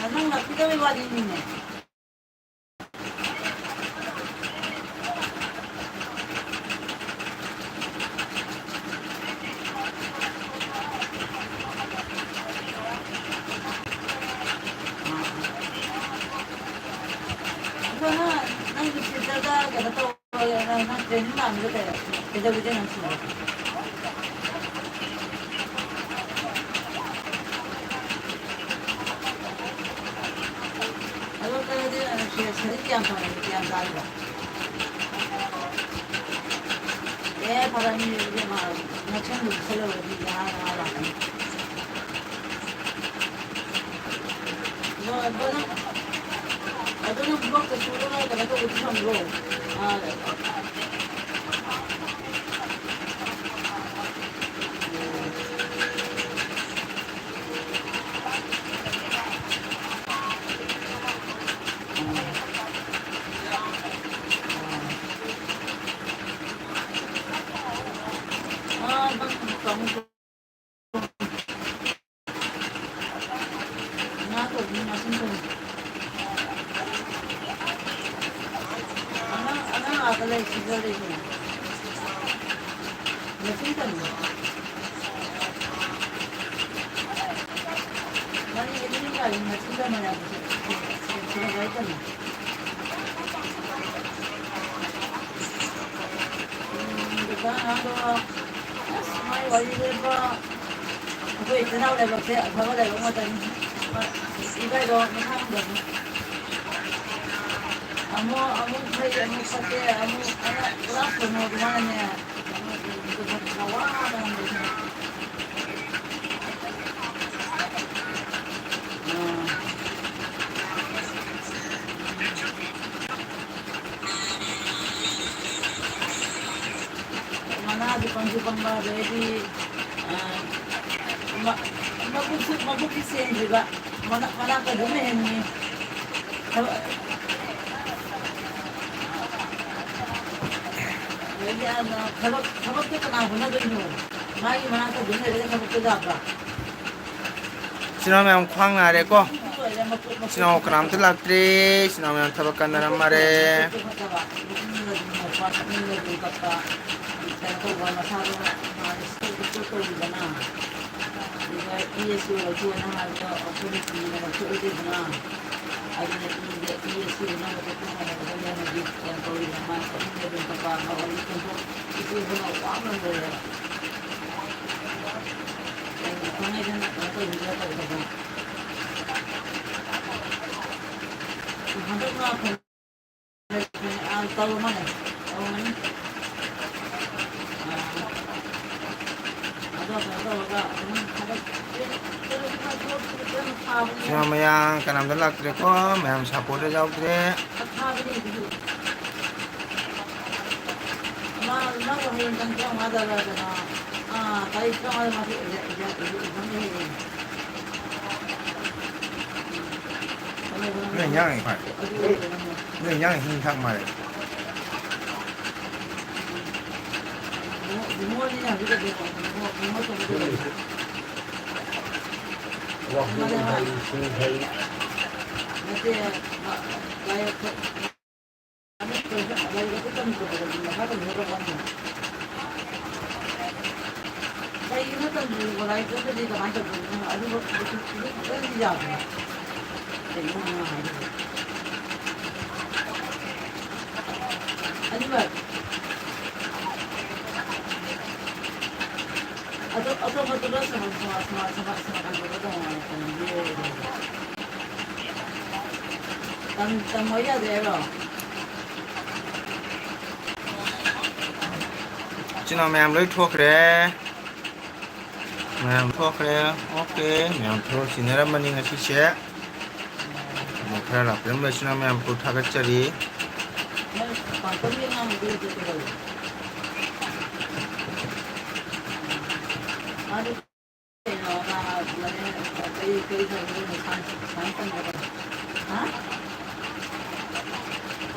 ꯑꯗꯣ ꯅꯪ ꯂꯥꯛꯄꯤꯗꯕꯩ ꯋꯥꯔꯤꯅꯤꯅꯦ꯫ ꯑꯗꯣ ꯅꯪ, ꯅꯪ ꯅꯨꯡꯁꯤꯠꯇꯗ ꯀꯩꯅꯣ ꯇꯧꯔꯒ ꯅꯪ, ꯅꯪ training ꯂꯥꯛꯑꯝꯃꯤꯗꯣ ꯀꯩ-, ꯀꯩꯗꯧꯔꯤꯒꯦ ꯅꯪ ꯁꯤꯕꯣ? ꯑꯗꯣ ꯀꯩꯅꯣꯗꯤ, ꯁꯦ-, ꯁꯖꯤꯛ ꯀꯌꯥꯝ ꯐꯪꯉꯤ, ꯀꯌꯥꯝ ꯆꯥꯔꯤꯕ? ꯑꯦ, ꯐꯔꯝꯅꯤ ꯏꯕꯦꯝꯃ, ꯅꯛꯁꯟꯕꯗꯨ ꯆꯠꯂꯨꯔꯗꯤ ꯉꯍꯥꯛ ꯉꯍꯥꯛ ꯂꯥꯛꯀꯅꯤ꯫ ꯑꯗꯣ, ꯑꯗꯣ ꯅꯪ, ꯑꯗꯣ ꯅꯪ blockꯇ ꯁꯨꯔꯒ ꯀꯩꯅꯣ ꯇꯧꯕꯗꯤ ꯐꯪꯕ꯭ꯔꯣ? ꯑꯥ, ꯑꯥ, ꯅꯪ ꯀꯥꯡꯍꯧ ꯉꯥ ꯊꯣꯡꯕ, ꯉꯥ ꯊꯣꯡꯕ꯫ ꯑꯉꯥꯡ, ꯑꯉꯥꯡ ꯑꯥꯗ ꯂꯩ, ꯁꯤꯗ ꯂꯩ ꯀꯩꯅꯣ꯫ ꯃꯆꯤꯟ ꯀꯟꯕ꯫ ꯃꯥꯗꯤ ꯏꯕꯨꯡ ꯀꯥꯏꯗ ꯃꯆꯤꯟ ꯀꯟꯕ ꯌꯥꯗꯦ꯫ ꯁꯤꯗ ꯂꯩ ꯀꯩꯅꯣ꯫ ꯎꯝ, ꯗꯨꯀꯥꯟ ꯑꯉꯥꯡꯗꯣ, ꯑꯁ, ꯃꯥꯏ ꯋꯥꯔꯤꯗꯨꯕꯣ꯫ ꯑꯩꯈꯣꯏ ꯏꯆꯤꯟ ꯏꯅꯥꯎ ꯂꯥꯏꯕꯛꯁꯦ ꯑꯐꯕ ꯂꯥꯏꯕꯛ ꯉꯥꯛꯇꯅꯤ꯫ ꯏꯕꯥꯏꯗꯣ ꯃꯁꯥ ꯉꯝꯗꯕꯅꯤ꯫ ꯑꯃꯨꯛ, ꯑꯃꯨꯛ ꯐꯩ, ꯑꯃꯨꯛ ꯐꯠꯇꯦ, ꯑꯃꯨꯛ ꯑꯩꯅ ꯄꯨꯔꯥ ꯁꯣꯅꯣꯗꯨ ꯃꯥꯅꯅꯦ꯫ ꯋꯥꯗꯅ ꯂꯩ꯫ ꯃꯅꯥꯁꯨ ꯄꯪꯁꯨ ꯄꯪꯕ, ꯑꯗꯩꯗꯤ, ꯑ, ꯃ-, ꯃꯕꯨꯛꯁꯨ, ꯃꯕꯨꯛꯇꯤ ꯁꯦꯡꯗ꯭ꯔꯤꯕ, ꯃꯅꯥ-, ꯃꯅꯥꯛꯇ ꯑꯗꯨꯝ ꯂꯩꯍꯟꯅꯤꯡꯉꯤ꯫ ꯊꯕꯛ, ꯑꯗꯩꯗꯤ, ꯑ, ꯊꯕꯛ, ꯊꯕꯛꯇꯣ ꯀꯅꯥ ꯍꯣꯠꯅꯗꯣꯏꯅꯣ? ꯃꯥꯒꯤ ꯃꯅꯥꯛꯇ ꯑꯗꯨꯝ ꯂꯩꯔꯒ ꯊꯕꯛꯇꯣ ꯌꯥꯕ꯭ꯔꯥ? ꯏꯆꯤꯟ ꯏꯅꯥꯎ ꯃꯌꯥꯝ ꯈ꯭ꯋꯥꯡ ꯅꯥꯔꯦꯀꯣ꯫ ꯏꯆꯤꯟ ꯏꯅꯥꯎ ꯀꯅꯥꯝꯇ ꯂꯥꯛꯇ꯭ꯔꯦ꯫ ꯏꯆꯤꯟ ꯏꯅꯥꯎ ꯃꯌꯥꯝ ꯊꯕꯛ ꯀꯟꯅꯔ ꯃꯥꯜꯂꯦ꯫ ꯏꯆꯦ ꯏꯕꯨꯡꯉꯣ ꯋꯥꯅ ꯂꯩꯔꯦ꯫ ꯈꯪꯉꯦꯗꯅ ꯀꯩꯅꯣ ꯇꯧꯕꯤꯗ ꯇꯧꯗꯕ꯫ ꯍꯟꯗꯛ ꯃꯥ ꯐꯣꯟ ꯑꯥ, ꯇꯧꯔꯝꯃꯅꯤ꯫ ꯇꯧꯔꯝꯃꯅꯤ꯫ ꯑꯥ, ꯑꯗꯣ ꯀꯩꯅꯣ ꯇꯧꯔꯒ ꯑꯗꯨꯝ ꯍꯟꯗꯛ ꯁꯤꯅ ꯃꯌꯥꯝ ꯀꯅꯥꯝꯇ ꯂꯥꯛꯇ꯭ꯔꯦꯀꯣ, ꯃꯌꯥꯝ ꯁꯞꯄꯣꯔꯠꯇ ꯌꯥꯎꯗ꯭ꯔꯦ꯫ ꯃꯥ, ꯃꯥꯕꯨ ꯍꯌꯦꯡ ꯇꯥꯡ ꯇꯔꯥꯃꯉꯥꯗ ꯀꯩꯅꯣ, ꯑꯥ, ꯇꯥꯔꯤꯛ ꯇꯔꯥꯃꯉꯥꯗ ꯃꯥꯁꯨ ꯑꯦꯛꯖꯥꯝ, ꯑꯦꯛꯖꯥꯝ, ꯑꯦꯛꯖꯥꯝ ꯂꯩ ꯍꯥꯏꯌꯦ꯫ ꯅꯣꯏ ꯏꯟꯖꯥꯡ ꯂꯩ ꯐꯔꯦ꯫ ꯅꯣꯏ ꯏꯟꯖꯥꯡ ꯂꯩ ꯍꯤꯡ ꯊꯥꯛ ꯃꯥꯜꯂꯦ꯫ ꯕꯨꯡꯉꯣ, ꯕꯨꯡꯉꯣꯅꯤꯅꯦ ꯍꯧꯖꯤꯛ ꯀꯩꯗꯧꯕ? ꯕꯨꯡꯉꯣ, ꯕꯨꯡꯉꯣ ꯇꯧꯕ ꯀꯩꯗꯧꯕ? ꯋꯥꯀꯤꯡ ꯃꯥꯅꯦ, ꯃꯥꯅꯦ꯫ ꯐꯩ, ꯁꯤꯡ ꯐꯩ꯫ ꯅꯠꯇꯦ, ꯃꯥ, ꯂꯥꯏ ꯌꯦꯛꯄ꯫ ꯀꯩꯒꯤꯅꯣ ꯇꯝꯗ꯭ꯔꯤꯕꯣ? ꯂꯥꯏꯔꯤꯛ ꯇꯝꯗ꯭ꯔꯗꯤ ꯀꯃꯥꯏꯅ ꯇꯧꯗꯣꯏꯅꯣ? ꯑꯗꯨꯕꯨ ꯂꯣꯏꯅ ꯌꯥꯗ꯭ꯔꯦ꯫ ꯀꯩꯅꯣ ꯅꯪ ꯍꯥꯏꯗꯨꯕꯨ? ꯑꯅꯤꯃꯛ꯫ ꯑꯗꯣ ꯑꯇꯣꯞꯄꯗꯨꯒ ꯁꯃꯥ-, ꯁꯃꯥ-, ꯁꯃꯥ-, ꯁꯃꯥ-, ꯁꯃꯥ-, ꯁꯃꯥ-, ꯀꯩꯅꯣꯗꯤ ꯑꯣꯏꯔꯣꯏꯗꯕ꯫ ꯇꯝ-, ꯇꯝꯃꯣ ꯌꯥꯗꯦ ꯍꯥꯏꯔꯣ? ꯏꯆꯤꯟ ꯏꯅꯥꯎ ꯃꯌꯥꯝ ꯂꯣꯏ ꯊꯣꯛꯈ꯭ꯔꯦ꯫ ꯃꯌꯥꯝ ꯊꯣꯛꯈ꯭ꯔꯦ꯫ ꯑꯣꯀꯦ, ꯃꯌꯥꯝ ꯊꯣꯛ ꯁꯤꯟꯅꯔꯝꯃꯅꯤ ꯉꯁꯤꯁꯦ꯫ ꯑꯗꯣ ꯈꯔ ꯂꯥꯛꯄꯤꯔꯝꯕ ꯏꯆꯤꯟ ꯏꯅꯥꯎ ꯃꯌꯥꯝꯕꯨ ꯊꯥꯒꯠꯆꯔꯤ꯫ ꯃꯣꯏ ꯄꯥꯟꯇꯝꯒꯤ ꯑꯉꯥꯡꯗꯨꯗꯤ ꯀꯩꯗꯧꯔꯦ? ꯃꯥꯗꯤ ꯀꯩꯅꯣ, ꯃꯥ ꯀꯔꯤ, ꯀꯔꯤ ꯇꯧꯔꯤꯅꯣ? ꯁꯥꯏꯟꯁ, ꯁꯥꯏꯟꯁ ꯇꯝꯕꯗꯣ? ꯍꯥ?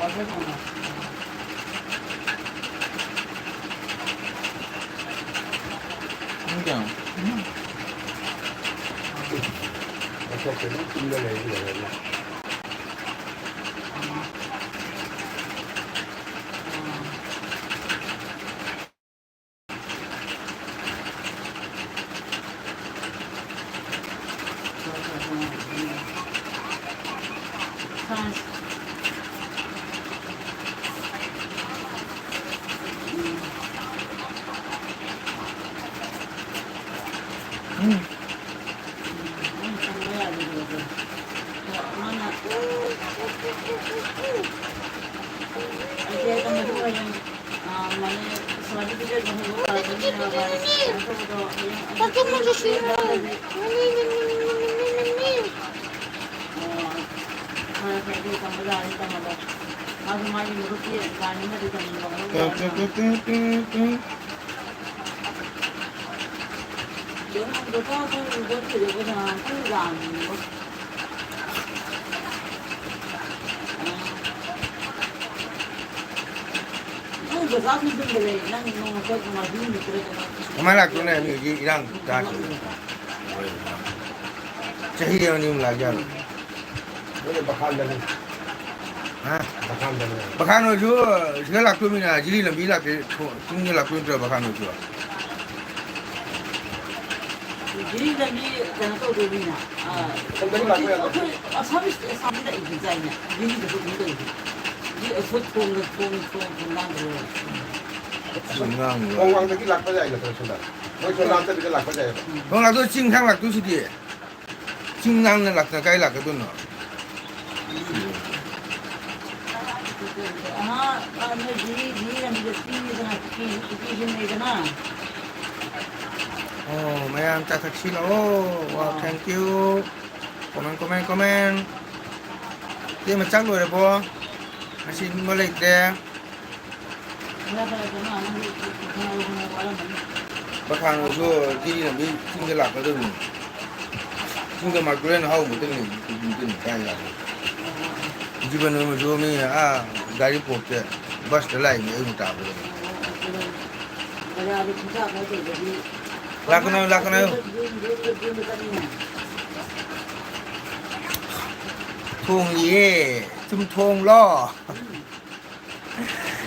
ꯋꯥꯇꯔ ꯇꯝꯕ? ꯄꯨꯡ ꯀꯌꯥꯅꯣ? ꯎꯝ꯫ ꯆꯠꯊꯣꯛꯇꯦ, ꯑꯗꯨꯝ ꯌꯨꯝꯗ ꯂꯩ, ꯂꯩꯔꯦ꯫ ꯑꯩꯁꯦ ꯇꯝꯕꯗꯤ ꯑꯣꯏꯔꯦ꯫ ꯑꯥ, ꯃꯥꯅꯦ, certificate ꯂꯧꯍꯧꯕ ꯂꯥꯛꯄꯅꯤꯅ ꯀꯩꯅꯣ ꯇꯧꯕꯗꯣ, ꯍꯌꯦꯡ ꯑꯩ ꯆꯠꯊꯣꯛ ꯃꯣꯏꯁꯨ ꯁꯤꯔꯣ꯫ ꯑꯣ, ꯐꯔꯦ, ꯐꯔꯦ, ꯑꯗꯨ ꯇꯝꯕ ꯌꯥꯔꯗꯤ ꯇꯝꯍꯜꯂꯣ꯫ ꯃꯥꯁꯨ ꯃꯥꯒꯤ ꯃꯔꯨꯞꯀꯤ line ꯑꯃꯗꯤ ꯇꯝꯅꯤꯡꯕ ꯑꯃ two, two, two, two, two, two. ꯌꯦꯡꯉꯣ, ꯗꯣꯀꯥꯟ ꯈꯔ ꯎꯕ ꯊꯤꯔꯦ, ꯄꯩꯁꯥ ꯌꯥꯝ ꯀꯟꯅ ꯌꯥꯝꯕꯅꯦꯕ꯫ ꯅꯪ ꯕꯖꯥꯔ ꯃꯅꯨꯡꯗ ꯂꯩ, ꯅꯪ ꯅꯣꯡꯃ ꯆꯠ, ꯅꯣꯡꯃꯥꯏꯖꯤꯡ ꯅꯨꯃꯤꯠꯇꯔ ꯀꯩꯅꯣ? ꯀꯃꯥꯏꯅ ꯂꯥꯛꯇꯣꯏꯅꯣ ꯍꯥꯏꯕꯅꯤ? ꯍꯧꯖꯤꯛ ꯏꯔꯥꯡ ꯇꯥꯁꯤ꯫ ꯆꯍꯤ ꯑꯃ ꯑꯅꯤꯃꯨꯛ ꯂꯥꯛ ꯌꯥꯔꯣꯏ꯫ ꯅꯣꯏꯅ ꯕꯈꯥꯟꯗꯅꯤ꯫ ꯍꯥ? ꯕꯈꯥꯟꯗꯅꯤ꯫ ꯕꯈꯥꯟ ꯑꯣꯏꯔꯁꯨ ꯁꯤꯗ ꯂꯥꯛꯇꯣꯏꯃꯤꯅ, ꯖꯤꯔꯤ ꯂꯝꯕꯤ ꯂꯥꯛꯇꯦ, ꯊꯣ-, ꯆꯤꯡꯗ ꯂꯥꯛꯇꯣꯏ ꯅꯠꯇ꯭ꯔꯣ ꯕꯈꯥꯟ ꯑꯣꯏꯔꯁꯨ? ꯖꯤꯔꯤ ꯂꯝꯕꯤ ꯀꯩꯅꯣ ꯇꯧꯗꯣꯏꯅꯤꯅ, ꯑ, ꯁꯣꯝꯗꯒꯤ ꯂꯥꯛꯄ ꯌꯥꯗ꯭ꯔꯣ? ꯑꯩꯈꯣꯏ ꯑꯁꯥꯝ ꯁ꯭ꯇꯦꯠ ꯑꯁꯥꯝꯗ ꯑꯦꯛꯖꯤꯠ ꯆꯥꯏꯅꯦ, ꯖꯤꯔꯤꯗꯁꯨ ꯑꯗꯨꯝ ꯇꯧꯔꯤꯗꯨꯗꯤ꯫ ꯖꯤ-, ꯑꯩꯈꯣꯏ ꯊꯣꯡꯗ, ꯊꯣꯡ, ꯊꯣꯡ, ꯊꯣꯡ ꯉꯥꯡꯗ ꯂꯣꯏꯔꯦ꯫ ꯑꯁ, ꯉꯥꯡ ꯂꯣꯏꯔꯦ꯫ ꯊꯣꯡ ꯋꯥꯡꯗꯒꯤ ꯂꯥꯛꯄ ꯌꯥꯏ ꯅꯠꯇ꯭ꯔꯣ ꯁꯣꯝꯗ? ꯃꯣꯏ ꯁꯣꯝ ꯂꯥꯟ ꯆꯠꯄꯤꯗ ꯂꯥꯛꯄ ꯌꯥꯏꯌꯦꯕ꯫ ꯊꯣꯡ ꯂꯥꯛꯇꯣꯏ ꯆꯤꯡ ꯁꯥꯡ ꯂꯥꯛꯇꯣꯏꯁꯤꯗꯤ꯫ ꯆꯤꯡ ꯉꯥꯡꯅ ꯂꯥꯛꯇꯅ ꯀꯥꯏ ꯂꯥꯛꯀꯗꯣꯏꯅꯣ? ꯑꯍꯥ, ꯑ, ꯅꯣꯏ ꯖꯤꯔꯤ, ꯖꯤꯔꯤ ꯂꯝꯕꯤꯗ ꯆꯤꯡꯅꯤꯗꯅ, ꯀꯨꯀꯤ, ꯀꯨꯀꯤꯁꯤꯡ ꯂꯩꯗꯅ꯫ ꯑꯣ, ꯃꯌꯥꯝ ꯆꯥ ꯊꯛꯁꯤ ꯂꯥꯛꯑꯣ꯫ ꯋꯥ, ꯑꯥ꯫ Thank you꯫ Comment, comment, comment꯫ ꯏꯇꯩꯃ, ꯆꯥꯛ ꯂꯣꯏꯔꯕꯣ? ꯉꯁꯤ ꯃꯤ ꯑꯃ ꯂꯩꯇ꯭ꯔꯦ꯫ ꯕꯈꯥꯟ ꯑꯣꯏꯔꯁꯨ ꯖꯤꯔꯤ ꯂꯝꯕꯤ ꯆꯤꯡꯗ ꯂꯥꯛꯀꯗꯧꯔꯤꯅꯤ꯫ ꯆꯤꯡꯗ ꯃꯥꯔꯀꯦꯠ ꯍꯥꯎ ꯑꯃꯇꯪ ꯂꯩ, ꯀꯥꯏ ꯂꯥꯛꯀꯦ? ꯖꯤꯕꯟ ꯑꯃꯁꯨ ꯃꯤ ꯑꯥ ꯒꯥꯔꯤ ꯄꯣꯛꯇ ꯕꯁꯇ ꯂꯥꯛꯏꯅꯤ ꯑꯌꯨꯛ ꯇꯥꯕꯗ꯫ ꯂꯥꯛꯀꯅꯨ, ꯂꯥꯛꯀꯅꯨ꯫ ꯊꯣꯡꯉꯤꯌꯦ꯫ ꯆꯨꯝꯊꯣꯡꯂꯣ?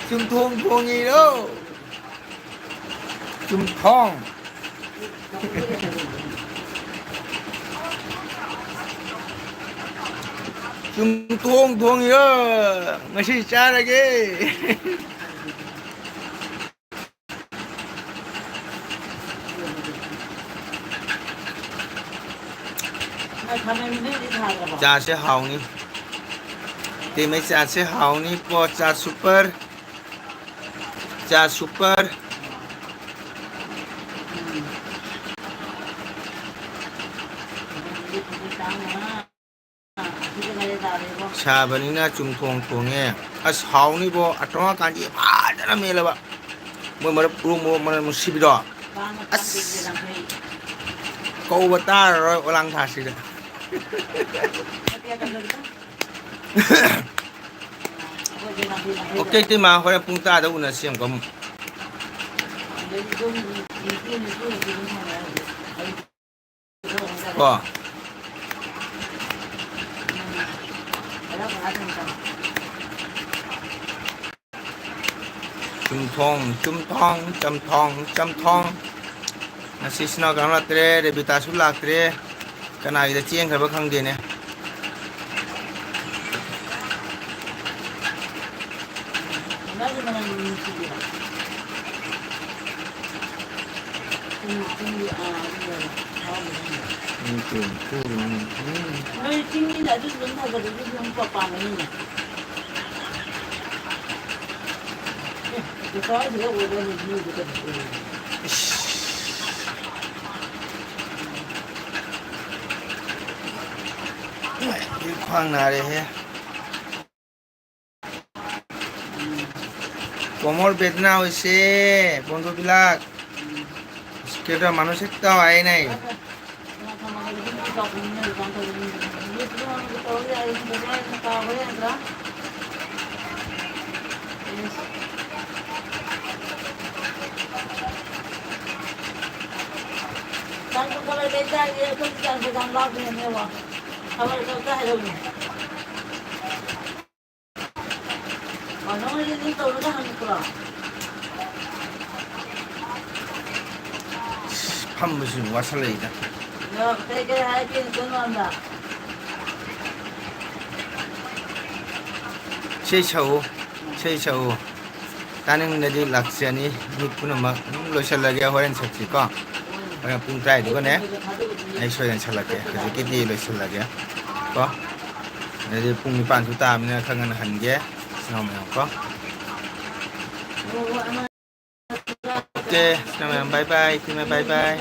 ꯆꯨꯝꯊꯣꯡ ꯊꯣꯡꯉꯤꯔꯣ? ꯆꯨꯝꯊꯣꯡ꯫ ꯆꯨꯝꯊꯣꯡ ꯊꯣꯡꯉꯤꯔꯣ? ꯉꯁꯤ ꯆꯥꯔꯒꯦ꯫ ꯆꯥꯁꯦ ꯍꯥꯎꯅꯤ꯫ ꯇꯦꯃꯩ ꯆꯥꯁꯦ ꯍꯥꯎꯅꯤꯀꯣ, ꯆꯥ super꯫ ꯆꯥ super꯫ ꯁꯥꯕꯅꯤꯅ ꯆꯨꯝꯊꯣꯡ ꯊꯣꯡꯉꯦ꯫ ꯑꯁ, ꯍꯥꯎꯅꯤꯕꯣ, ꯑꯇꯣꯉꯥꯀꯥꯟꯗꯤ ꯐꯖꯅ ꯃꯦꯠꯂꯕ꯫ ꯃꯣꯏ ꯃꯔꯨꯞ, ꯎ ꯃꯣꯔꯣꯛ ꯃꯅꯝ ꯅꯨꯡꯁꯤꯕꯤꯗꯣ꯫ ꯑꯁ, ꯀꯧꯕ ꯇꯥꯔꯔꯣꯏ ꯑꯣꯂꯥꯡ ꯊꯥꯁꯤꯗ꯫ OK, ꯏꯇꯩꯃ, ꯍꯣꯔꯦꯟ ꯄꯨꯡ ꯇꯔꯥꯗ ꯎꯅꯁꯤ ꯑꯃꯨꯛꯀ ꯑꯃꯨꯛ꯫ ꯀꯣ꯫ ꯆꯨꯝꯊꯣꯡ, ꯆꯨꯝꯊꯣꯡ, ꯆꯝꯊꯣꯡ, ꯆꯝꯊꯣꯡ꯫ ꯉꯁꯤ ꯏꯆꯤꯟ ꯏꯅꯥꯎ ꯀꯅꯥꯝ ꯂꯥꯛꯇ꯭ꯔꯦ, ꯔꯦꯕꯤꯇꯥꯁꯨ ꯂꯥꯛꯇ꯭ꯔꯦ꯫ ꯀꯅꯥꯒꯤꯗ ꯆꯦꯟꯈ꯭ꯔꯕ ꯈꯪꯗꯦꯅꯦ꯫ ꯅꯣꯏ ꯆꯤꯡꯃꯤꯅ ꯑꯗꯨ ꯑꯗꯨꯝ ꯊꯥꯖꯕꯗꯨꯁꯨ ꯑꯗꯨꯝ ꯄꯥꯝꯃꯅꯤꯅꯦ꯫ ꯑꯦ, ꯀꯀꯥ ꯍꯣꯏꯁꯤꯗ ꯑꯣꯏꯗꯣꯏꯅꯤ, ꯃꯤꯗꯨ ꯀꯔꯤ ꯑꯣꯏꯔꯤꯅꯣ? ꯏꯁ꯫ ꯑꯩ ꯈ꯭ꯋꯥꯡ ꯅꯥꯔꯦꯍꯦ꯫ কোমর বেদনা হয়েছে, বন্ধুবিলাক। কেউটা মানুষ একটাও আয় নাই। ꯆꯥꯛꯇꯣ ꯈꯔ ꯂꯩ ꯆꯥꯒꯦ, ꯑꯩꯈꯣꯏ ꯆꯥꯛ ꯌꯦꯟꯁꯥꯡ ꯂꯥꯛꯄꯅꯦꯕ꯫ ꯈꯕꯔꯗꯣ ꯑꯝꯇ ꯍꯥꯏꯔꯛꯎꯅꯦ꯫ ꯑꯣ, ꯅꯉꯣꯟꯗ ꯑꯗꯨꯝ ꯇꯧꯔꯒ ꯍꯪꯉꯛꯄ꯭ꯔꯣ? ꯐꯝꯕꯁꯨ ꯋꯥꯁꯜꯂꯛꯏꯗ꯫ ꯑꯗꯣ ꯀꯩ ꯀꯩ ꯍꯥꯏꯔꯛꯀꯦ ꯅꯆꯟ ꯃꯌꯥꯝꯗ? ꯏꯁꯩ ꯁꯛꯎ, ꯏꯁꯩ ꯁꯛꯎ꯫ ꯇꯥꯅꯤꯡꯂꯗꯤ ꯂꯥꯛꯆꯅꯤ꯫ ꯃꯤ ꯄꯨꯝꯅꯃꯛ ꯑꯗꯨꯝ ꯂꯣꯏꯁꯤꯜꯂꯒꯦ, ꯍꯣꯔꯦꯟ ꯁꯛꯁꯤꯀꯣ꯫ ꯍꯣꯔꯦꯟ ꯄꯨꯡ ꯇꯔꯥꯗꯨꯒꯅꯦ ꯑꯩ ꯁꯣꯏꯗꯅ ꯁꯜꯂꯛꯀꯦ꯫ ꯍꯧꯖꯤꯛꯀꯤꯗꯤ ꯂꯣꯏꯁꯤꯜꯂꯒꯦ ꯀꯣ꯫ ꯑꯗꯩ ꯄꯨꯡ ꯅꯤꯄꯥꯟꯁꯨ ꯇꯥꯕꯅꯤꯅ ꯈꯔ ꯉꯟꯅ ꯍꯟꯒꯦ, ꯏꯆꯤꯟ ꯏꯅꯥꯎ ꯃꯌꯥꯝ ꯀꯣ꯫ ꯑꯣꯀꯦ, ꯏꯆꯤꯟ ꯏꯅꯥꯎ ꯃꯌꯥꯝ, bye bye, ꯏꯆꯤꯟ ꯏꯅꯥꯎ, bye bye꯫